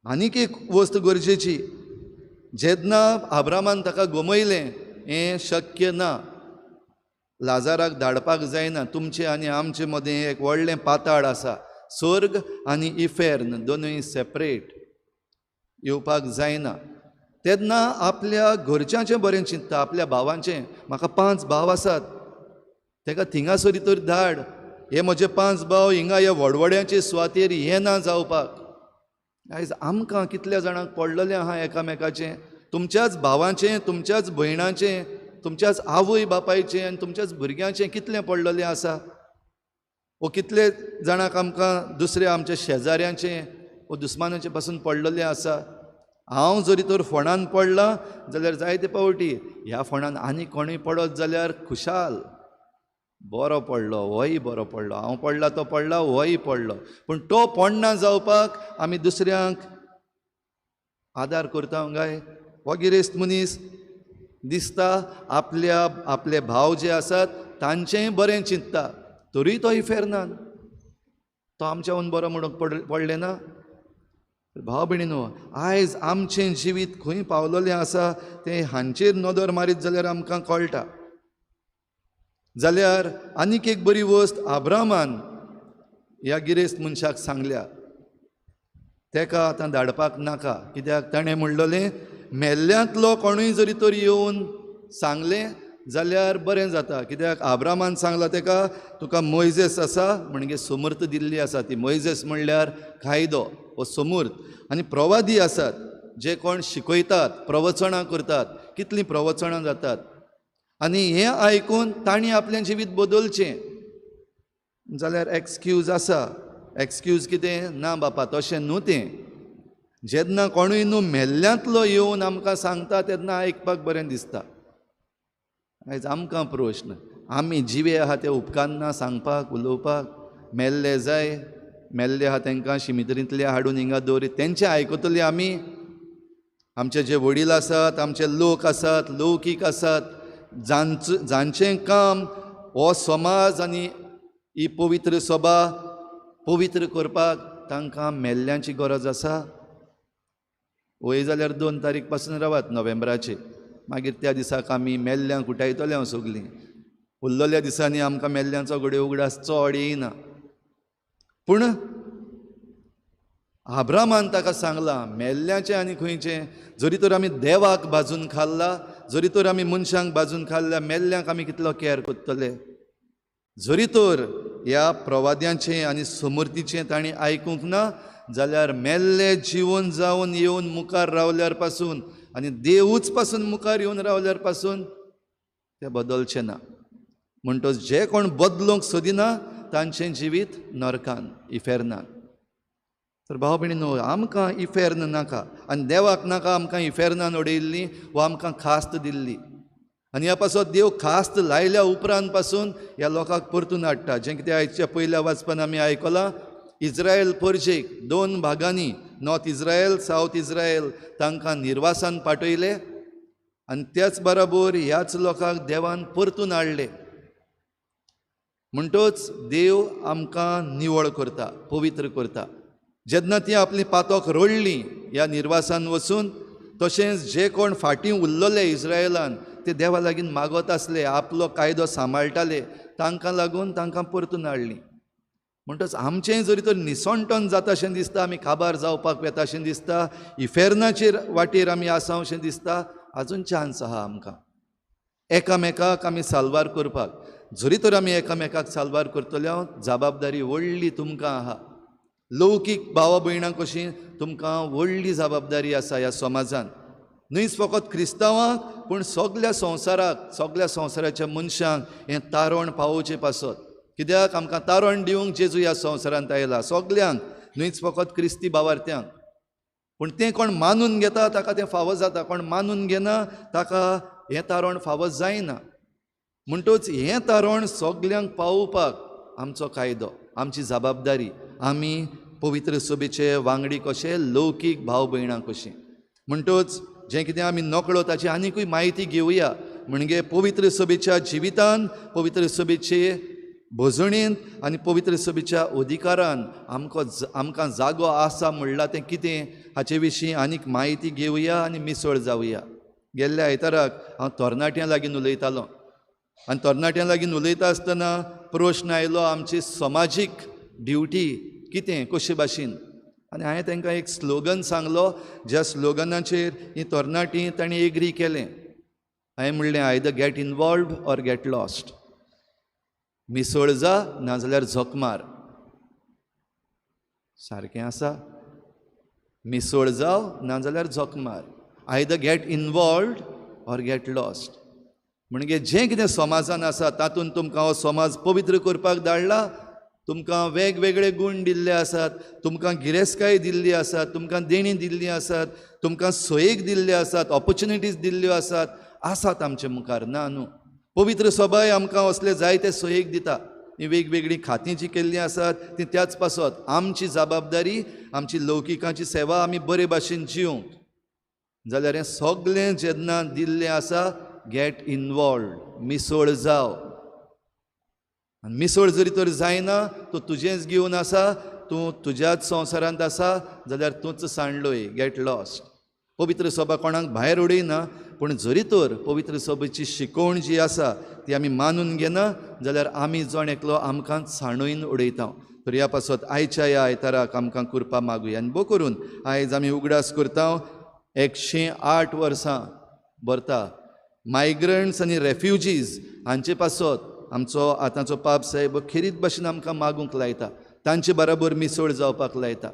आनीक एक वस्त गरजेची, जेन्ना आब्रामान ताका गमयलें हें शक्य ना, लाजाराक धाडपाक जायना, तुमचें आनी आमचे मदें एक व्हडलें पाताळ आसा, स्वर्ग आनी इफेर्न दोनूय सेपरेट, येवपाक जायना. तेन्ना आपल्या घरच्यांचें बरें चिंतता, आपल्या भावांचें, म्हाका 5 भाव आसात, तेका थिंगासरी तर धाड, हे म्हजे 5 भाव हिंगा ह्या व्हडवड्यांचे सुवातेर येना जावपाक. आयज आमकां कितल्या जाणांक पडलेलें आहा एकामेकाचें, तुमच्याच भावांचें, तुमच्याच भयणाचें, तुमच्याच आवय बापायचें आनी तुमच्याच भुरग्यांचें कितलें पडलेलें आसा. वो कितले जाणांक आमकां दुसऱ्या आमच्या शेजाऱ्यांचें वो दुस्मानाचें पासून पडलेलें आसा. हांव जरी तर फोंडान पडलां जाल्यार जायते पावटी ह्या फोंडान आनी कोणूय पडत जाल्यार खुशाल, बरो पडलो, होय बरो पडलो, हांव पडला तो पडला, होय पडलो. पूण तो पडना जावपाक आमी दुसऱ्यांक आदार करता काय? हो गिरेस्त मनीस दिसता आपल्या आपले भाव जे आसात तांचेंय बरें चिंतता, तरी तो इफेर्नान, तो आमच्याहून बरो म्हणूंक पडलें ना. भाव भयणीनो, आयज आमचें जिवीत खंय पावलेलें आसा तें हांचेर नदर मारीत जाल्यार आमकां कळटा. जाल्यार आनीक एक बरी वस्त आब्रामान ह्या गिरेस्त मनशाक सांगल्या, तेका आतां धाडपाक नाका, कित्याक ताणें म्हणलेलें मेल्ल्यांतलो कोणूय जरी तर येवन सांगलें जाल्यार बरें जाता. कित्याक आब्रामान सांगलां तेका, तुका मोयजेस आसा, म्हणजे समर्थ दिल्ली आसा ती, मोयजेस म्हणल्यार कायदो हो समूर्त, आनी प्रवादी आसात जे कोण शिकयतात, प्रवचनां करतात, कितलीं प्रवचनां जातात, आनी हें आयकून तांणी आपलें जिवीत बदलचें. जाल्यार एक्सक्यूज आसा, एक्सक्यूज कितें ना बापा तशें न्हू तें, जेन्ना कोणूय न्हू मेल्ल्यांतलो येवन आमकां सांगता तेन्ना आयकपाक बरें दिसता. आयज आमकां प्रश्न, आमी जिवे आहा ते उपकारना सांगपाक, उलोवपाक, मेल्ले जाय, मेल्ले आहा तांकां शिमितरींतले हाडून हिंगा दवरी, तेंचें आयकतले आमी. आमचे जे वडील आसात, आमचे लोक आसात, लौकीक आसात, जांचें काम हो समाज आनी ही पवित्र सभा पवित्र करपाक तांकां मेल्ल्यांची गरज आसा. वय जाल्यार 2 तारीख पासून रावात नोव्हेंबराचे, मागीर त्या दिसाक आमी मेल्ल्यांक उठायतले हांव सगलीं, उरलेल्या दिसांनी आमकां मेल्ल्यांचो घडये उगडास चड येयना. पूण आब्रामान ताका सांगलां मेल्ल्याचें आनी खंयचें, जरी तर आमी देवाक भाजून खाल्ला, जरी तर आमी मनशांक भाजून खाल्ल्या, मेल्ल्यांक आमी कितलो कॅर करतले. जरी तर ह्या प्रवाद्यांचें आनी समर्थीचें तांणी आयकूंक ना जाल्यार मेल्ले जिवन जावन येवन मुखार रावल्यार पासून आनी देवूच पासून मुखार येवन रावल्यार पासून ते बदलचे ना. म्हणटच जे कोण बदलूंक सोदिना तांचें जिवीत नरकान, इफेर्नान. तर भाव भयणीनो, आमकां इफेर्न नाका आनी देवाक नाका आमकां इफेर्नान उडयल्ली वा आमकां खास्त दिल्ली. आनी ह्या पासत देव खास्त लायल्या उपरांत पासून ह्या लोकांक परतून हाडटा. जें कितें आयच्या पयल्या वाचपान आमी आयकलां, इज्रायल परजेक दोन भागांनी, नॉर्थ इज्रायल, सावथ इज्रायल, तांकां निर्वासान पाठयले आनी त्याच बराबर ह्याच लोकांक देवान परतून हाडले. म्हणटच देव आमकां निवळ करता, पवित्र करता. जेन्ना ती आपली पातोक रडली ह्या निर्वासान वचून, तशेंच जे कोण फाटीं उरलेले इज्रायलान ते देवा लागीं मागत आसले, आपलो कायदो सांबाळटाले, तांकां लागून तांकां परतून हाडली. म्हणटच आमचें जरी तर निसणटन जाता अशें दिसता, आमी काबार जावपाक वेता अशें दिसता, इफेर्नाचेर वाटेर आमी आसा अशें दिसता, आजून चान्स आहा आमकां एकामेकाक आमी साल्वार करपाक. जरी तर आमी एकामेकाक साल्वार करतले, जबाबदारी व्हडली तुमकां आहा. लौकीक भावा भयणां कशी तुमकां व्हडली जबाबदारी आसा ह्या समाजान, न्हयच फकत क्रिस्तांवांक पूण सगल्या संवसाराक, सगल्या संवसाराच्या मनशांक हें तारण पावोवचें पासत. कित्याक आमकां तारण दिवंक जेजू ह्या संवसारांत आयला, सगल्यांक, न्हयच फकत क्रिस्ती भावार्थ्यांक. पूण तें कोण मानून घेता ताका तें फावो जाता, कोण मानून घेना ताका हें तारण फावो जायना. म्हणटच हें तारण सगल्यांक पावोवपाक आमचो कायदो, आमची जबाबदारी, आमी पवित्र सभेचे वांगडी कशे, लौकीक भाव भयणां कशीं. म्हणटच जें कितें आमी नकळो ताची आनिकूय म्हायती घेवया. म्हणजे पवित्र सभेच्या जिवितान, पवित्र सभेचे भजणेंत आनी पवित्र सभेच्या अधिकारान आमकां जागो आसा म्हणलां तें कितें हाचे विशीं आनीक म्हायती घेवया आनी मिसळ जावया. गेल्ल्या आयताराक हांव तरणाट्यां लागीं उलयतालो आनी तरणाट्यां लागीं उलयता आसतना प्रश्न आयलो आमची समाजीक ड्युटी कितें, कशे भाशेन. आनी हांवें तांकां एक स्लोगन सांगलो, ज्या स्लोगनाचेर ही तरणाटीं तांणी एग्री केलें. हांवें म्हणलें, either get involved or get lost. मिसळ जा नाजाल्यार झक मार. सारकें आसा, मिसळ जाव नाजाल्यार झक मार. Either get involved or get lost. म्हणजे जें कितें समाजान आसा तातूंत तुमकां हो समाज पवित्र करपाक धाडला, तुमकां वेगवेगळे गूण दिल्ले आसात, तुमकां गिरेस्तकाय दिल्ली आसात, तुमकां देणी दिल्ली आसात, तुमकां सोयेक दिल्ले आसात, ऑपॉर्च्युनिटीज दिल्ल्यो आसात, आसात आमचे मुखार. ना न्हू, पवित्र सभाय आमकां असले जायते सोयेक दिता. ही वेगवेगळीं खातीं जीं केल्लीं आसात ती त्याच पासत आमची जबाबदारी, आमची लौकिकाची सेवा आमी बरे भाशेन जिवंक जाल्यार हें सगळें जेन्ना दिल्लें आसा, गेट इनवॉल्वड, मिसळ जाव. आनी मिसळ जरी तर जायना, तूं तुजेंच घेवन आसा, तूं तुज्याच संवसारांत आसा जाल्यार तूंच सांडलोय, गेट लॉस्ट. पवित्र सभा कोणाक भायर उडयना, पूण जरी तर पवित्र सभेची शिकवण जी आसा ती आमी मानून घेना जाल्यार आमी जण एकलो आमकां सांडून उडयता. तर ह्या पासत आयच्या ह्या आयताराक आमकां कृपा मागुया. आनी बो करून आयज आमी उगडास करता 108 वर्सां भरता मायग्रंट्स आनी रेफ्युजीज हांचे पासत आमचो आतांचो पाप साहेब खेरीत भाशेन आमकां मागूंक लायता, तांचे बराबर मिसळ जावपाक लायता.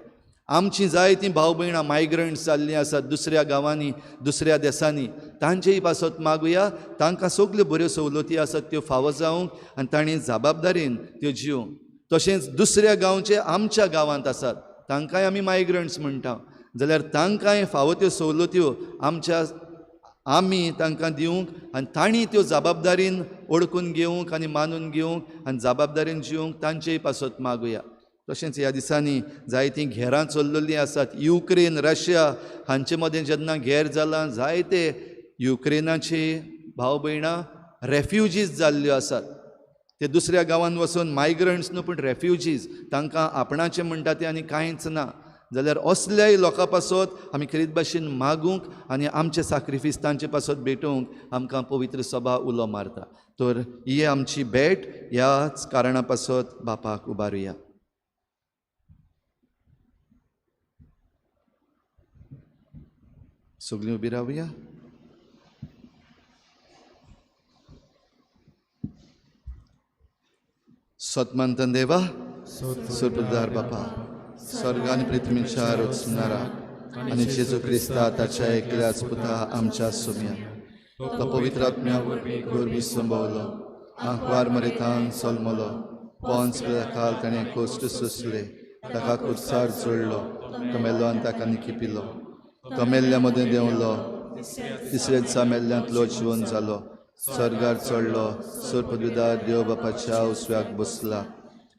आमची जायतीं भाव भयणां मायग्रंट्स जाल्लीं आसात दुसऱ्या गांवांनी, दुसऱ्या देसांनी, तांचेय पासत मागुया, तांकां सगल्यो बऱ्यो सवलती आसात त्यो फावो जावंक आनी तांणी जबाबदारीन त्यो जिवंक. तशेंच दुसऱ्या गांवचे आमच्या गांवांत आसात तांकांय आमी मायग्रंट्स म्हणटा, जाल्यार तांकांय फावो त्यो सवलत्यो आमच्या आमी तांकां दिवंक आनी तांणी त्यो जबाबदारीन ओळखून घेवंक आनी मानून घेवंक आनी जबाबदारीन जिवंक तांचेय पासत मागुया. तशेंच ह्या दिसांनी जायतीं घेरां चल्लेलीं आसात. युक्रेन, रशिया हांचे मदें जेन्ना घेर जालां, जायते युक्रेनाचे भाव भयणां रेफ्युजीज जाल्ल्यो आसात. ते दुसऱ्या गांवांत वचून मायग्रंट्स न्हू पूण रेफ्युजीज, तांकां आपणाचें म्हणटा तें आनी कांयच ना. जाल्यार असल्याय लोकां पासत आमी खेरीत भाशेन मागूंक आनी आमचे साक्रिफीस तांचे पासत भेटोवंक आमकां पवित्र सभा उलो मारता. तर ही आमची भेट ह्याच कारणा पासत बापाक उबारुया. सगळीं उबी रावया. सतमंतन देवा, सुप्रदार बापा, स्वर्ग आनी पृथ्वीच्या रचणारा आनी जेजू क्रिस्ता ताच्या एकल्याच पुता आमच्या सुम्या, तो पवित्र आत्म्या वरवीं गोरवी संभवलो, आंकवार मरेतान सलमलो, पोन्स पिलाताक ताणें कोश्ट सोंसले, ताका कुर्सार चडलो, तो मेलो आनी ताका निकिपिलो. तो मेल्ल्या मदें देंवलो, तिसऱ्या दिसा मेल्ल्यांतलो जिवन जालो, स्वर्गार चडलो, सर्पदुदार देव बापाच्या उसव्याक बसला.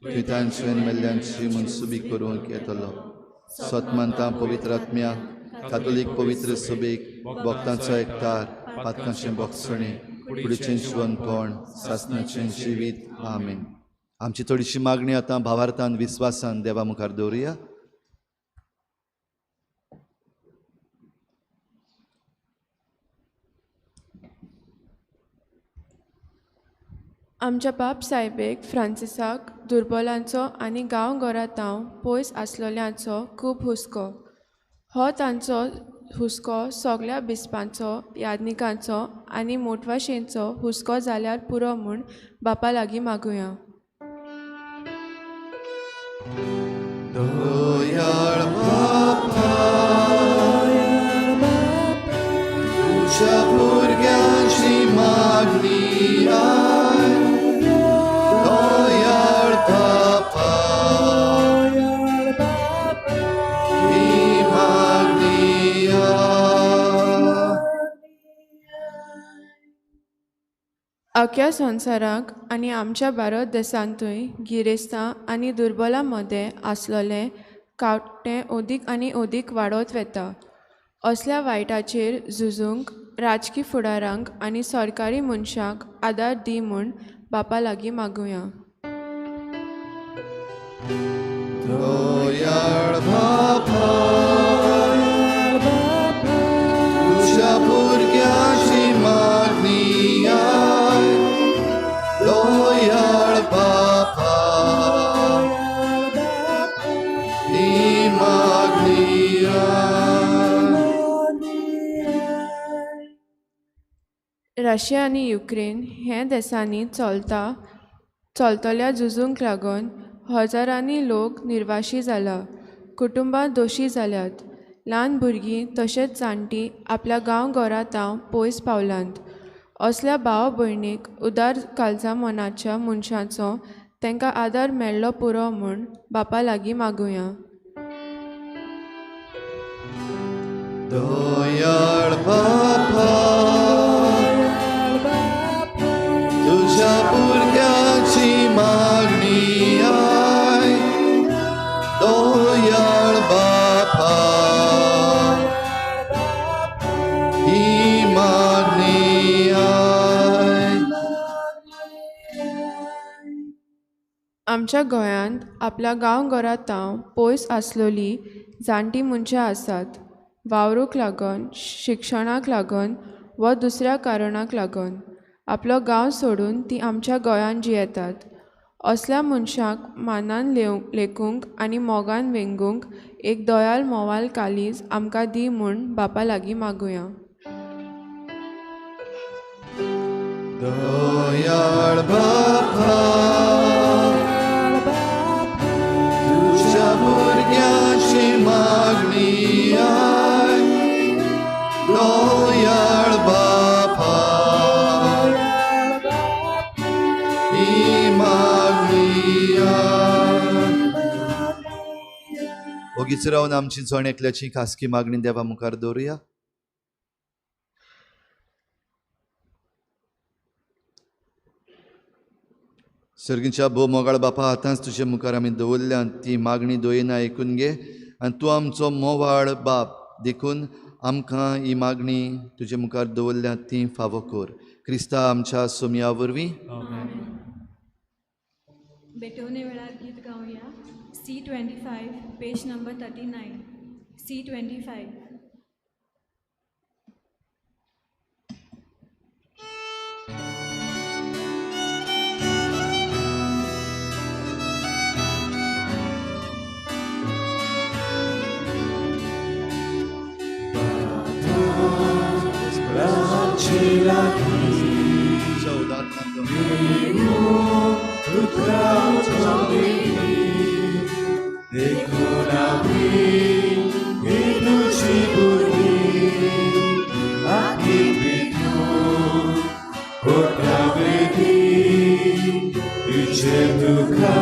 थंय तांचे मेल्ल्यांची मनसुबी करूंक येतलो. सतमानता पवित्र आत्म्या कातोलीक पवित्र सभेक भक्तांचो एकतार पातकांचें बोगसणें कुडीचें जिवनपण सासणाचें जिवीत. आमेन. आमची थोडीशी मागणी आतां भावार्थान विस्वासान देवा मुखार दवरुया. आमच्या बाप सायबेक फ्रांसिसाक दुर्बोलांचो आनी गांवघरा पयस आसलेल्यांचो खूब हुस्को. हो तांचो हुस्को सगल्या बिस्पांचो, यादनिकांचो आनी मोटवाशेंचो हुस्को जाल्यार पुरो म्हूण बापा लागीं मागुया. दयाळ बापा, तुज्या भुरग्यांची मागणी आयक. दयाळ बापा, ही मागणी आयक. अख्ख्या संवसाराक आनी आमच्या भारत देशांतूय गिरेस्तां आनी दुर्बलां मदें आसलेलें कावटें अदीक आनी अदीक वाडत वता. असल्या वायटाचेर झुजूंक राजकी फुडारांक आनी सरकारी मनशांक आदार दी म्हूण बापा लागीं मागुया. दयाळ बापा, तुज्या भुरग्यांची मागणी आयक. दयाळ बापा, ही मागणी आयक. रशिया आनी युक्रेन हे देशांनी चलतल्या झुजूंक लागून हजारांनी लोक निर्वाशी जाला, कुटुंबां दोशी जाल्यात, ल्हान भुरगीं तशेंच जाणटीं आपल्या गांवघरा पयस पावलांत. असल्या भाव भयणीक उदार काळजा मनाच्या मनशाचो तांकां आदार मेळ्ळो पुरो म्हूण बापा लागीं मागुया. दयाळ बापा, तुज्या भुरग्यांची मागणी आयक. दयाळ बापा, ही मागणी आयक. आमच्या गोंयांत आपल्या गांवघरा पयस आसलेली जाणटीं मनशां आसात. वावरूंक लागून, शिक्षणाक लागून वा दुसऱ्या कारणाक लागून आपलो गांव सोडून ती आमच्या गोंयांत जियेतात. असल्या मनशांक मानान लेखूंक आनी मोगान वेंगूंक एक दयाल मोवाल काळीज आमकां दी म्हूण बापा लागीं मागुया. दयाळ बापा, तुज्या भुरग्यांची मागणी आयक. दयाळ बापा, ही मागणी आयक. ओगीच रावन आमची जण एकल्याची खासगी मागणी देवा मुखार दवरुया. सर्गीच्या भोव मोगाळ बापा, आतांच तुजे मुखार आमी दवरल्यान ती मागणी दयेन आयकून घे आनी तूं आमचो मोवाळ बाप देखून आमकां ही मागणी तुजे मुखार दवरल्या ती फावो कर. क्रिस्ता आमच्या सोमया वरवीं. बेटोवणे वेळार गीत गावया. C25 page number 39. C25. Tuka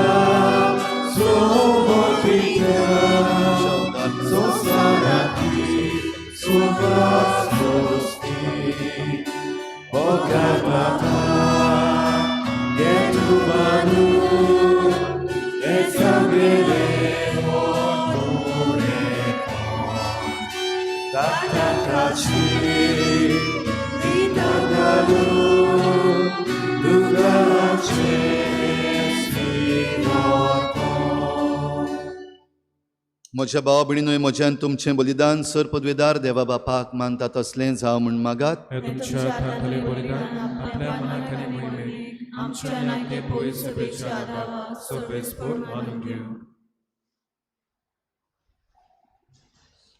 म्हज्या भावा भयणीनूय म्हज्यान तुमचें बलिदान सर पदवेदार देवा बापाक मानता तसलें जावं म्हूण मागात. हे तुमच्या हातांतलें बलिदान आपल्या मनाक आनी मोहिमेक आमच्या आनी आपले पवित्र सभेच्या आदाराक सर्वेस्पोर मानून घेवं.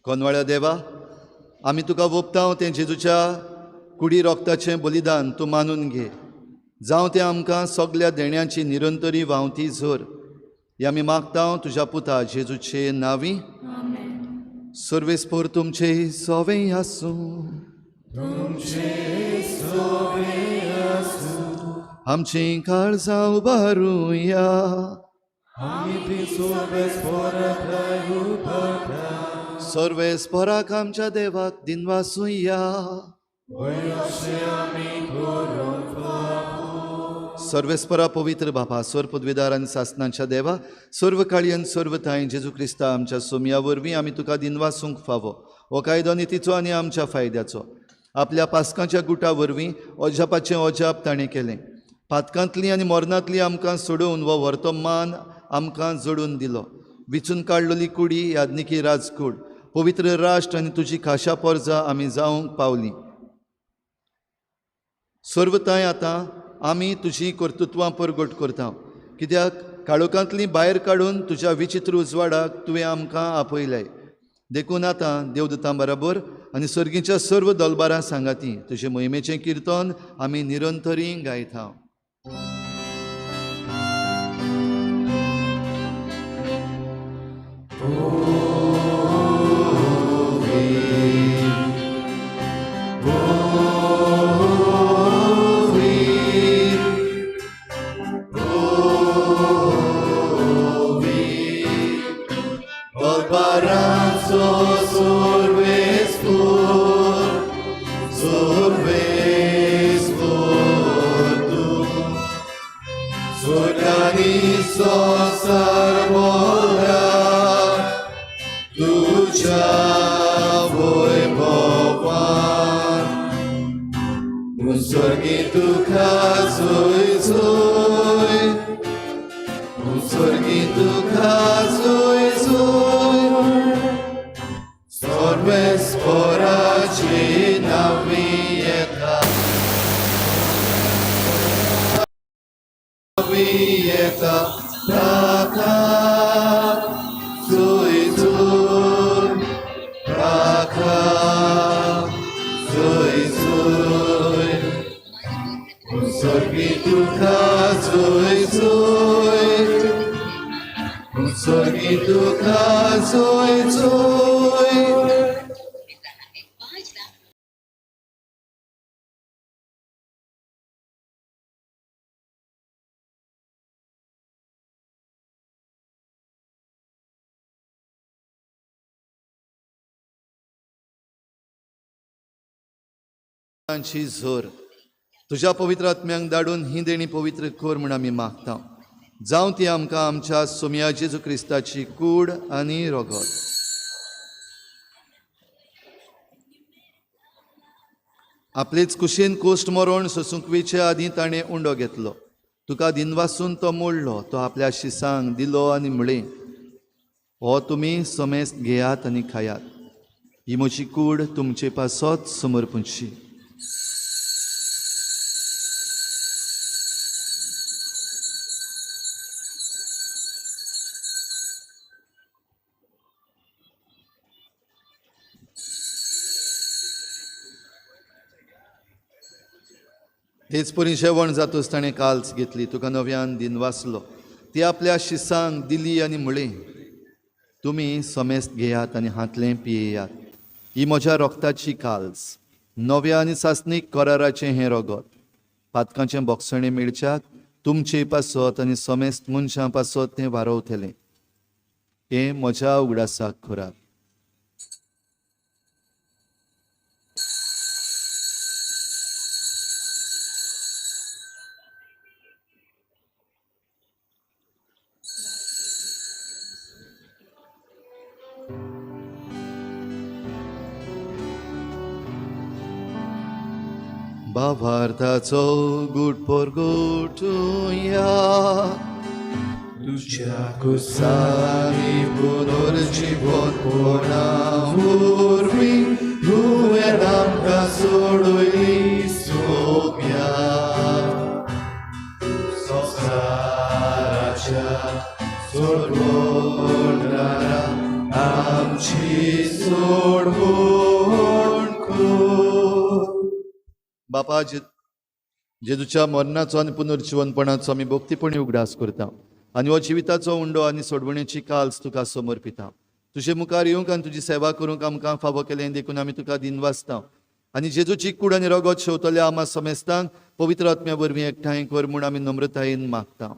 कोनवाळ्या देवा, आमी तुका वोपता तें जेजूच्या कुडी रोगताचें बलिदान तूं मानून घे. जावं तें आमकां सगल्या देण्याची निरंतरी व्हांवती झर. हे आमी मागता तुज्या पुता जेजूचे नांवी. सर्वेस्पोर तुमचे सोवें आसूं. आमचीं काळजां उबारुया. सर्वेस्पोराक आमच्या देवाक दिनवासुया. सर्वेस्परा पवित्र बापा, सर्व पदवीदार आनी सासनांच्या देवा, सर्व काळी आनी सर्व थांय जेजू क्रिस्ता आमच्या सोमया वरवीं आमी तुका दिनवासूंक फावो. हो कायदो नितीचो आनी आमच्या फायद्याचो. आपल्या पासकांच्या गुटा वरवीं अजापाचें अजाप ताणें केलें. पातकांतली आनी मरणांतली आमकां सोडोवन हो व्हरतो मान आमकां जोडून दिलो. विचून काडलेली कुडी यादनिकी राजकूड, पवित्र राष्ट्र आनी तुजी खाशा पोरजा आमी जावंक पावलीं. सर्वताय आतां आमी तुजी कर्तृत्वां परगट करता, कित्याक काळोखांतली भायर काडून तुज्या विचित्र उजवाडाक तुवें आमकां आपयलें. देखून आतां देवदूतां बराबर आनी सर्गीच्या सर्व दलबारां सांगाती तुजे मोहिमेचें किर्तन आमी निरंतरी गायता. झोर तुज्या पवित्र आत्म्यांक धाडून ही देणी पवित्र कर म्हूण आमी मागता. जावं ती आमकां आमच्या सोमया जेजू क्रिस्ताची कूड आनी रोगत. आपलेच कुशीन कोश्ट मरण सोसूंक वेचे आदीं ताणें उंडो घेतलो. तुका दिनवासून तो मोडलो, तो आपल्या शिसांक दिलो आनी म्हळें, हो तुमी समेस्त घेयात आनी खायात, ही म्हजी कूड तुमचे पासत समर्पणची. तेच परी जेवण जातूच ताणें काल्स घेतली, तुका नव्यान दिनवासलो, ती आपल्या शिसांक दिली आनी म्हळें, तुमी समेस्त घेयात आनी हांतलें पियेयात, ही म्हज्या रोगताची काल्स, नव्या आनी सासणीक कराराचें हें रोगत. पातकांचें बोगसणें मेळच्याक तुमचे पासत आनी समेस्त मनशां पासत तें वारवतलें. हें म्हज्या उगडासाक करात. भावार्थाचो गुट परगटुया, तुज्या कुसांनी पुनर्जिवोवया. आमची सोडवण कर. बापा, जेजूच्या मरणाचो आनी पुनर्जिवनपणाचो आमी भक्तीपणी उगडास करता आनी हो जिविताचो उंडो आनी सोडवणेची काल्स तुका समर्पिता. तुजे मुखार येवंक आनी तुजी सेवा करूंक आमकां फावो केलें देखून आमी तुका दिनवासता आनी जेजूची कूड आनी रगत शेवतल्या आमा समेस्तांक पवित्र आत्म्या वरवीं एकठांय कर म्हूण आमी नम्रतायेन मागता.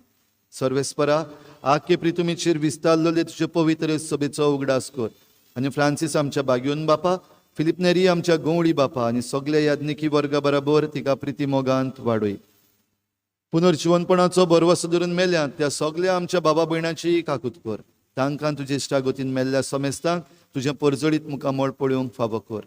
सर्वेस्परा, आखे प्रितुमीचेर विस्तारलेले तुजे पवित्र सभेचो उगडास कर आनी फ्रांसीस आमच्या बागयोन बापा, फिलीप नेरी आमच्या गंवळी बापा आनी सगल्या याज्ञिकी वर्गा बराबर तिका प्रिती मोगांत वाडय. पुनर्जिवनपणाचो भरवसो धरून मेल्यात त्या सगल्या आमच्या बाबा भयणाची काकूत कर. तांकां तुजे इश्टागतीन मेल्ल्या समेस्तांक तुजें परजळीत मुखामळ पळोवंक फावो कर.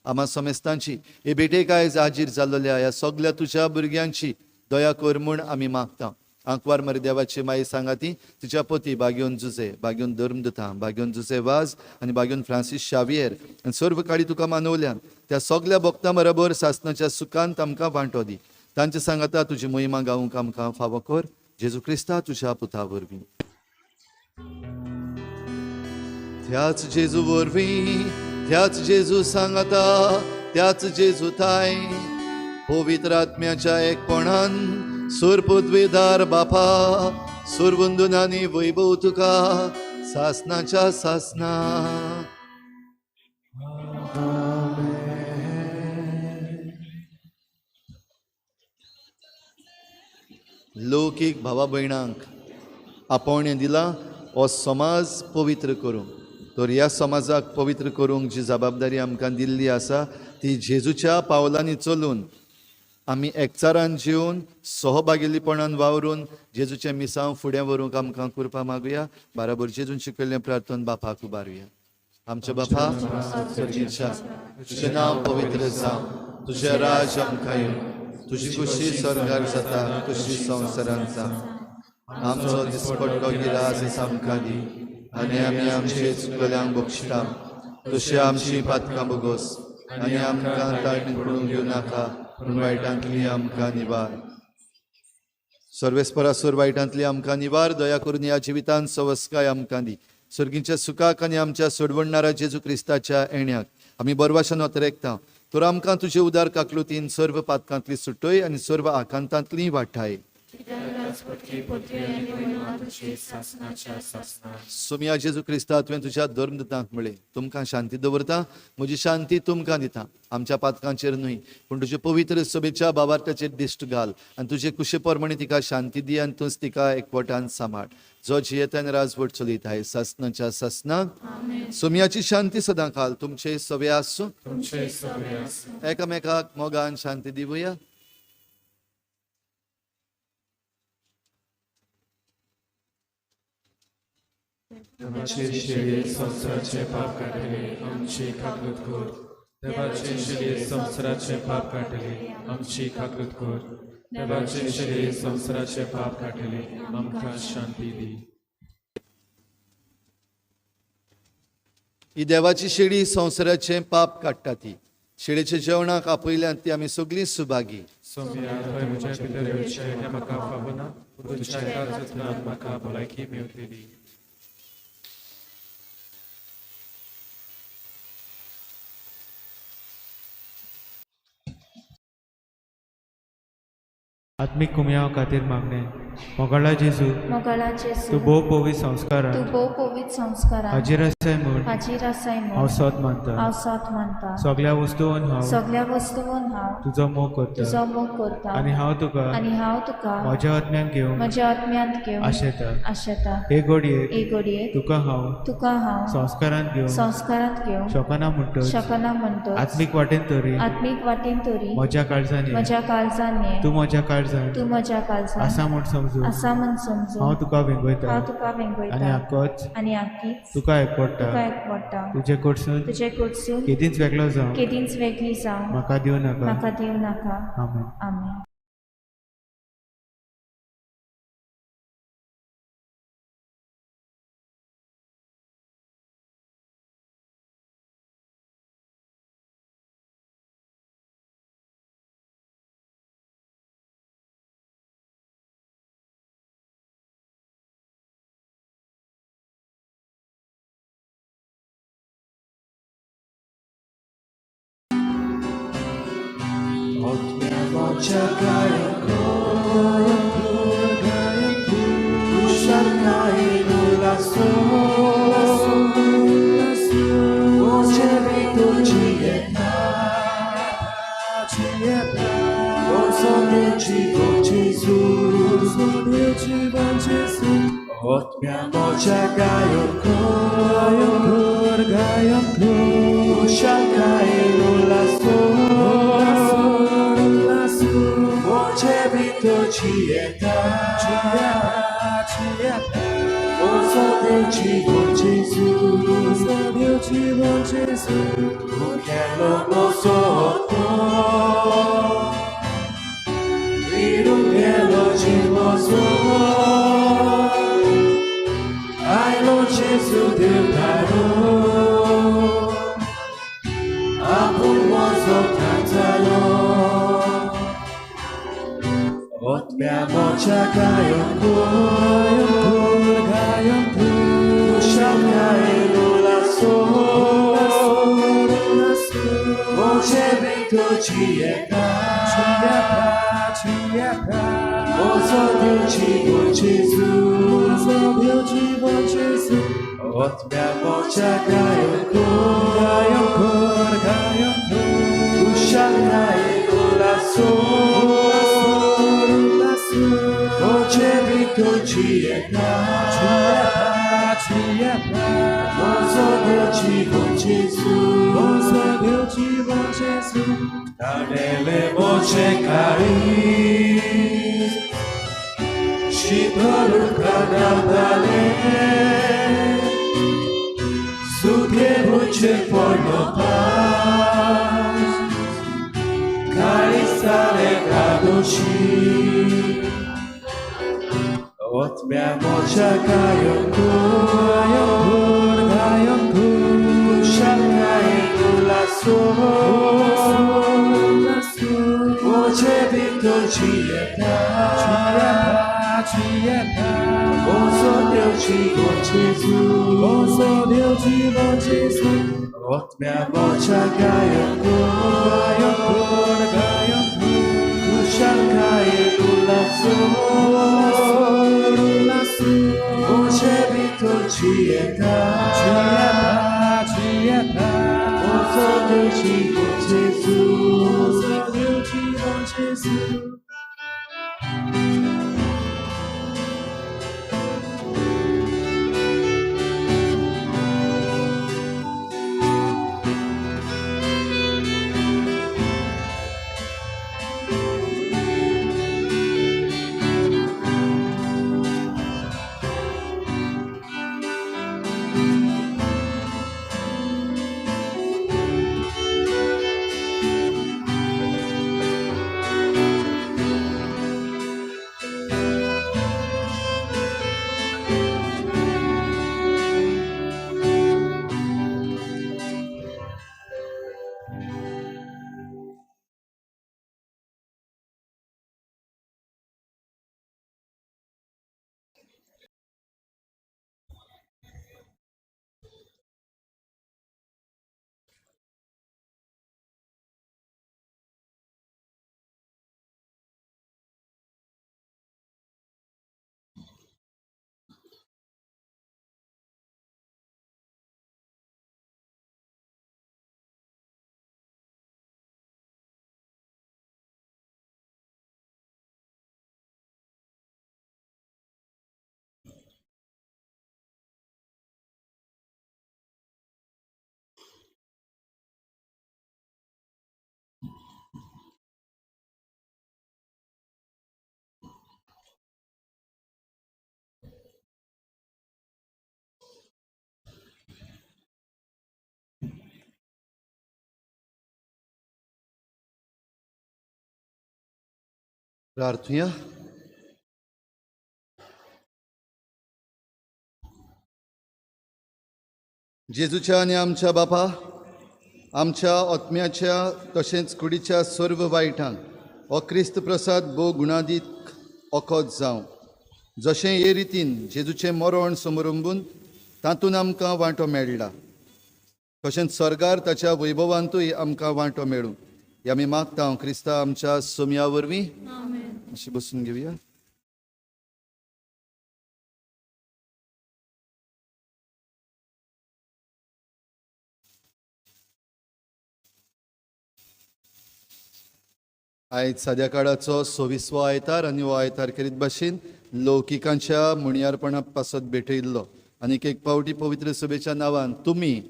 आमा समेस्तांची हे भेटेक आयज हाजीर जाल्ल्या ह्या सगल्या तुज्या भुरग्यांची दया कर म्हूण आमी मागता. आंकवार मरे देवाची माई सांगाती तुज्या पती बागयोन जुजे, बागयोन धर्मदुता, बागयोन जुजे वाज आनी बागयोन फ्रांसीस शावियर आनी सर्व काळी तुका मानवल्यान त्या सगल्या भक्तां बरोबर सासनाच्या सुखांत आमकां वांटो दी. तांचे सांगाता तुजी महिमा गावंक आमकां फावो कर. जेजू क्रिस्ता तुज्या पुता वरवीं. त्याच जेजू वरवीं, त्याच जेजू सांगाता, त्याच जेजू थांय पवित्र आत्म्याच्या एकपणान सुरपुद्वेदार बापा सुरवंदून आनी वैभव तुका सासनाच्या सासना. लौकीक भावा भयणांक आपोवणें दिलां हो समाज पवित्र करूंक. तर ह्या समाजाक पवित्र करूंक जी जबाबदारी आमकां दिल्ली आसा ती जेजूच्या पावलांनी चलून आमी एकचारान जिवन सहभागिलीपणान वावरून जेजूचें मिसांव फुडें व्हरूंक आमकां कृपा मागुया. बराबर जेजून शिकयल्लें प्रार्थन बापाक उबारुया. आमच्या बापा स्वर्गीच्या, तुजें नांव पवित्र जावं, तुजें राज आमकां येवं, तुजी खुशी स्वर्गार जाता तशी संवसारांत जावं. आमचो दिसपट्टो गिरास आमकां दी आनी आमी आमचे चुकल्यांक बक्षिता तशी आमची पातकां बोगोस आनी आमकां ताळणी पडूंक घेवं नाका पूण वायटांतली आमकां निवार. सर्वेस्परासोर वायटांतली आमकां निवार. दया करून ह्या जिवितांत सवस्काय आमकां दी. सर्गीच्या सुखाक आनी आमच्या सोडवणणारा जेजू क्रिस्ताच्या येण्याक आमी बरवाशान अतरेकता. तर आमकां तुजे उदार काकलुतीन सर्व पातकांतली सुटय आनी सर्व आकांतांतली वाठाय. सोमिया जेजू क्रिस्ता, तुवें तुज्या धर्मदूतांक म्हळें, तुमकां शांती दवरता, म्हजी शांती तुमकां दिता. आमच्या पातकांचेर न्हय पूण तुजे पवित्र सभेच्या बाबार्थाचेर दिश्ट घाल आनी तुजे कुशे प्रमाणे तिका शांती दी आनी तूंच तिका एकवटान सांबाळ. जो जियेता आनी राजवट चलयत आहे सासनाच्या सासनाक. सोमियाची शांती सदां काल तुमचे सवे आसूं. एकामेकाक मोगान शांती दिवया. देवाचे शेळये संवसाराचे पाप काडटले आमची काकूत कर. देवाचे शेळये संवसाराचे पाप काडटले आमची काकूत कर. देवाचे शेळये संवसाराचे पाप काडटले आमकां शांती दी. ही देवाची शेळी संवसाराचें पाप काडटा. ती शेळेच्या जेवणाक आपयल्यान ती आमी सगळीं सुभागी. सोम्या, थंय म्हज्या भितर येवचें हें म्हाका फावना, पूण तुज्या एका जतनान म्हाका भलायकी मेवतली. आत्मीक कुमयाव खातीर मागणें. मोगाळा जेजू, मोगाळा जेजू, तूं भोव पवित्र संस्कारान, तूं भोव पवित्र संस्कारान हाजीर आसाय म्हूण, हाजीर आसाय म्हूण हांव सोद मानता, हांव सोद मानता. सगल्या वस्तून हांव, सगल्या वस्तून हांव तुजो मोग करता, तुजो मोग करता आनी हांव तुका, आनी हांव तुका म्हज्या आत्म्यान घेवंक, म्हज्या आत्म्यांत घेवंक आशेता, आशेता. हे घडयेक, हे घडयेक तुका हांव, तुका हांव संस्कारांत घेवंक, संस्कारांत घेवंक शकना म्हणटच, शकना म्हणटच, आत्मीक वाटेन तरी, आत्मीक वाटेन तरी म्हज्या काळजान, म्हज्या काळजान ये, तूं म्हज्या काळजान, तूं म्हज्या काळजान आसा म्हूण समजून, आसा म्हूण समजून हांव तुका वेंगयता, हांव तुका वेंगयता आनी आकोच, आनी आकीच तुका एकवडटा, तुका एकवडटा. तुजे कडसून, तुजे कडसून केदींच वेगळो जावं, केदींच वेगळी जावं म्हाका दिवं नाका, म्हाका दिवं नाका. आमेन. आमेन. प्रार्थुया। जेजूच्या आनी आमच्या बापा, आमच्या आत्म्याच्या तशेंच कुडीच्या सर्व वायटांक हो क्रिस्त प्रसाद भोव गुणादीक ओखद जावं, जशें हे रितीन जेजूचें मरण समरंबून तातूंत आमकां वांटो मेळ्ळा, तशेंच स्वर्गार ताच्या वैभवांतूय आमकां वांटो मेळूं। हे आमी मागता क्रिस्ता आमच्या सोमया वरवीं. अशी बसून घेवया. आयज साद्या काळाचो 26वो आयतार आनी हो आयतार खेरीत भाशेन लौकिकांच्या मुणयारपणा पासत भेटयल्लो. आनीक एक पावटी पवित्र सभेच्या नांवान तुमी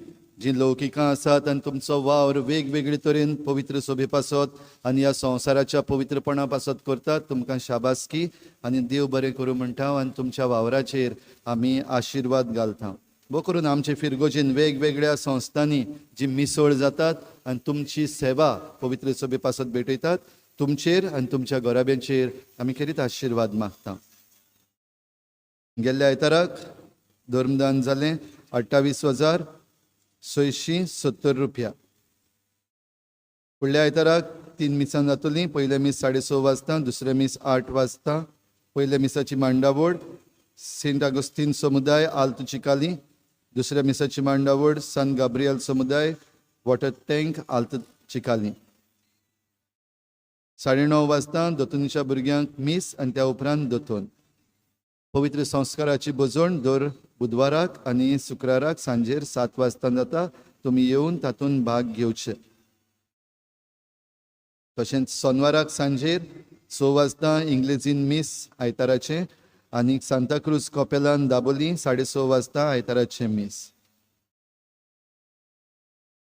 जी लौकिकां आसात आनी तुमचो वावर वेगवेगळे तरेन पवित्र सभे पासत आनी ह्या संवसाराच्या पवित्रपणा पासत करतात, तुमकां शाबासकी आनी देव बरें करूं म्हणटा आनी तुमच्या वावराचेर आमी आशिर्वाद घालता. बो करून आमचे फिरगोजेन वेगवेगळ्या संस्थांनी जी मिसळ जातात आनी तुमची सेवा पवित्र सभे पासत भेटयतात, तुमचेर आनी तुमच्या घराब्यांचेर आमी खेरीत आशिर्वाद मागता. गेल्ल्या आयताराक धर्मदान जालें 28,670 रुपया. फुडल्या आयताराक 3 मिसां जातलीं. पयलें मीस 6:30 वाजता, दुसरें मीस 8 वाजता. पयल्या मिसाची मांडावळ सेंट आगोस्तीन समुदाय आल्त चिकाली, दुसऱ्या मिसाची मांडावळ सान गाब्रियल समुदाय वॉटर टँक आल्त चिकाली. 9:30 वाजता दोतोनीच्या भुरग्यांक मीस आनी त्या उपरांत दोतोन. पवित्र संस्काराची भजवण दर बुधवाराक आनी शुक्राराक सांजेर 7 वाजता जाता. तुमी येवन तातूंत भाग घेवचे. तशेंच सोनवाराक सांजेर 6 वाजता इंग्लेजीन मीस आयताराचें आनी सांताक्रूज कॉपेलान दाबोली 6:30 वाजता आयताराचें मीस.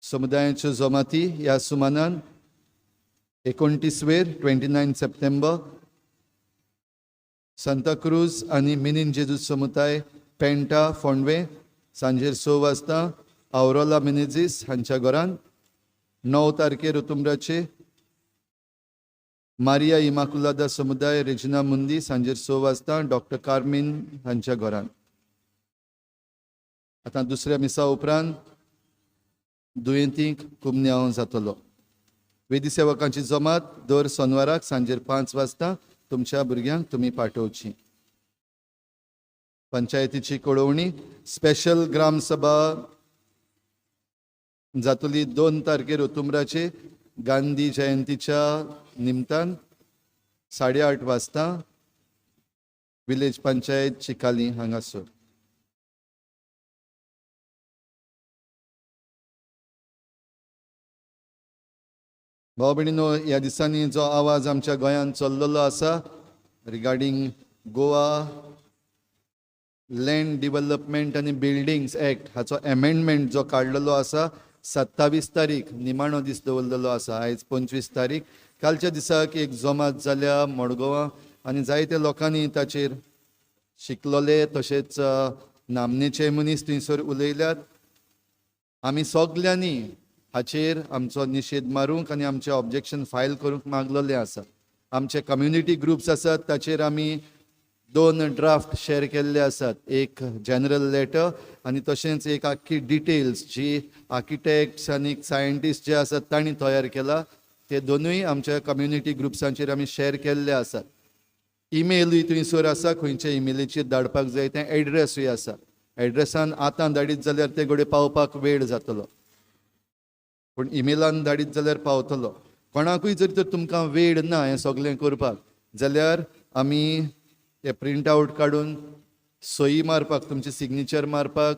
समुदायाच्यो जमाती ह्या सुमानान 29 वेर 29 सप्टेंबर सांताक्रूज आनी मिनीन जेजूस समुदाय पेंटा फोंडवे सांजेर 6 वाजता आवरोला मिनेझीस हांच्या घरान. 9 तारखेर उतुंब्राचे मारिया इमाकुलादा समुदाय रेजिना मुंदी सांजेर 6 वाजता डॉक्टर कार्मीन हांच्या घरान. आतां दुसऱ्या मिसा उपरांत दुयेंतींक कुमन्यांव जातलो. वेदी सेवकांची जमात दर सोनवाराक सांजेर 5 वाजता तुमच्या भुरग्यांक तुमी पाठोवची. पंचायतीची कळोवणी स्पेशल ग्रामसभा जातली 2 तारखेर उतुंब्राचे गांधी जयंतीच्या निमतान 8:30 वाजता विलेज पंचायत चिकाली हांगासर. भाव भयणीनो, ह्या दिसांनी जो आवाज आमच्या गोंयांत चल्लेलो आसा रिगार्डींग गोवा लँड डिव्हलपमेंट आनी बिल्डिंग्स एक्ट हाचो एमेंडमेंट जो काडलेलो आसा 27 तारीख निमाणो दीस दवरलेलो आसा. आयज 25 तारीख. कालच्या दिसाक एक जमात जाल्या मडगांवां आनी जायते लोकांनी ताचेर शिकलोले तशेंच नामनेचे मनीस थंयसर उलयल्यात. आमी सगल्यांनी हाचेर आमचो निशेध मारूंक आनी आमचें ऑब्जेक्शन फायल करूंक मागलेलें आसा. आमचे कम्युनिटी ग्रुप्स आसात ताचेर आमी 2 ड्राफ्ट शेअर केल्ले आसात, एक जनरल लेटर आनी तशेंच एक आख्खी डिटेल्स जी आर्किटेक्ट्स आनी सायंटिस्ट जे आसात तांणी तयार केला ते दोनूय आमच्या कम्युनिटी ग्रुप्सांचेर आमी शेअर केल्ले आसात. इमेलूय थंयसर आसा, खंयच्या इमेलीचेर धाडपाक जाय तें एड्रेसूय आसा. एड्रेसान आतां धाडीत जाल्यार ते घडये पावपाक वेळ जातलो, पूण इमेलान धाडीत जाल्यार पावतलो. कोणाकूय जर तर तुमकां वेळ ना हें सगळें करपाक जाल्यार आमी ते प्रिंट आवट काडून सही मारपाक, तुमचें सिग्नेचर मारपाक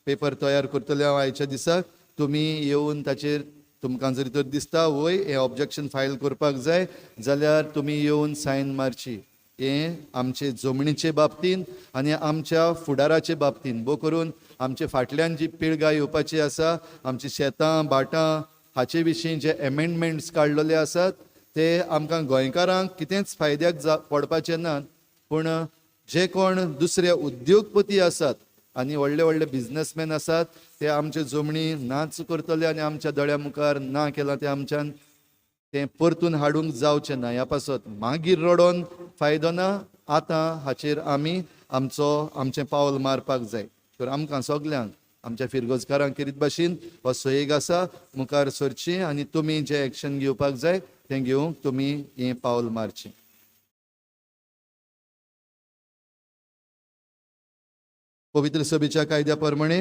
पेपर तयार करतले हांव आयच्या दिसाक. तुमी येवन ताचेर तुमकां जर तर दिसता वय हें ऑब्जेक्शन फायल करपाक जाय जाल्यार तुमी येवन सायन मारची. हें आमचे जमनीचे बाबतीन आनी आमच्या फुडाराचे बाबतीन, भो करून आमचे फाटल्यान जी पिळगां येवपाची आसा, आमची शेतां भाटां हाचे विशीं जे एमेंडमेंट्स काडलेले आसात ते आमकां गोंयकारांक कितेंच फायद्याक पडपाचे नात, पूण जे कोण दुसरे उद्योगपती आसात आनी व्हडले व्हडले बिजनसमॅन आसात ते आमचे जमनी नाच करतले आनी आमच्या दोळ्या मुखार ना केलां तें आमच्यान तें परतून हाडूंक जावचें ना. ह्या पासत मागीर रडोन फायदो ना, आतां हाचेर आमी आमचो आमचें पावल मारपाक जाय. तर आमकां सगल्यांक आमच्या फिरगोजकारांक खेरीत भाशेन हो सहयोग आसा, मुखार सरची आनी तुमी जें एक्शन घेवपाक जाय तें घेवंक तुमी हें पावल मारचें. पवित्र सभेच्या कायद्या प्रमाणे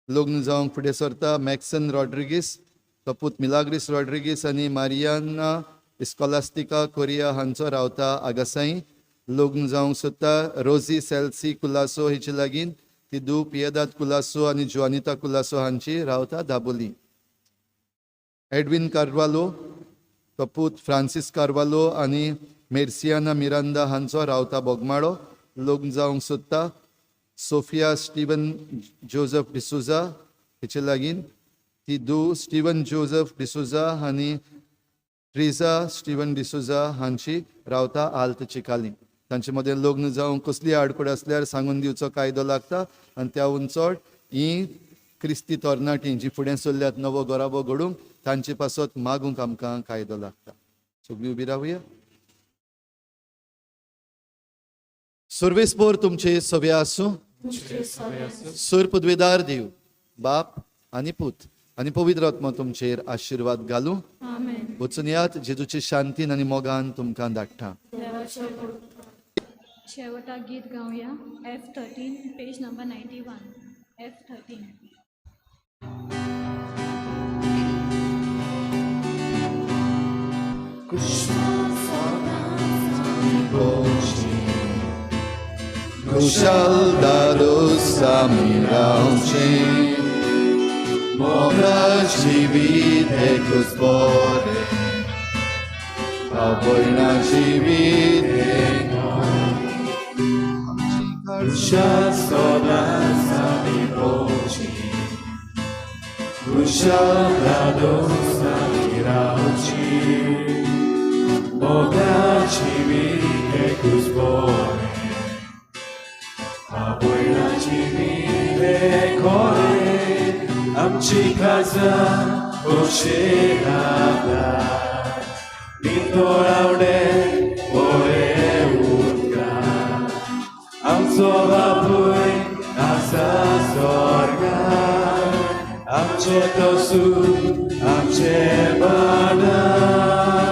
लग्न जावंक फुडें सरता मॅक्सन रॉड्रिगीस तो पूत मिलाग्रीस रॉड्रिगीस आनी मारियाना इस्कॉलास्टिका कोरिया हांचो रावता आगासाई. लग्न जावंक सोदता रोजी सेल्सी कुलासो हिचे लागीं. ती धूव पियेदाद कुलासो आनी जुआनिता कुलासो हांची रावता दाबोली. एडविन कार्वालो, तो पूत फ्रांसीस कार्वालो आनी मेर्सियाना मिरांदा हांचो रावता बोगमाळो. लग्न जावंक सोदता सोफिया स्टीवन जोजफ डिसोजा हिचे लागीं. ती धूव स्टीवन जोजफ डिसोजा आनी ट्रिजा स्टीवन डिसोजा हांची रावता आल्त चिकाली. तांचे मदें लग्न जावंक कसली आडखळ आसल्यार सांगून दिवचो कायदो लागता आनी त्याहून चड ही क्रिस्ती तरणाटी जी फुडें सरल्यात नवो घराबो घडूंक तांचे पासत मागूंक आमकां कायदो लागता. सगळीं उबी रावया. सुर्वेसपोर तुमचे सवे आसूं. सूर पदवेदार देव बाप आनी पूत आनी पवित्र आत्मा तुमचेर आशिर्वाद घालूं. वचून यात जेजूचे शांतीन आनी मोगान तुमकां धाडटा. शेवटाक गीत गावया F13 page number 91 F13. कुशल दादोस आमी रावचें मोगा जिवीत एकूच बरें भाव जिवीत कुशाल सदांच आमी भोवची कुशाल दादोस आमी रावची मोगा जिवीत एकूच बरें भाव जिवीत खरें आमची खाजा पोशेनाता नितोळावडे बरें उदका आमचो बापूय आसा स्वर्गार आमचें तसू आमचें बाणां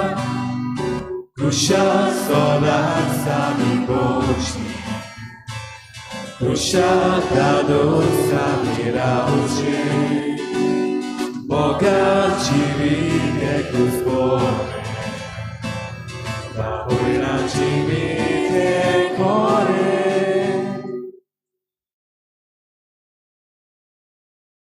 कुशाल सदांच आमी भोवची कुशाल दादोस आमी रावचे मोगा जिवीत एकूच बरें बापूयना जिवीत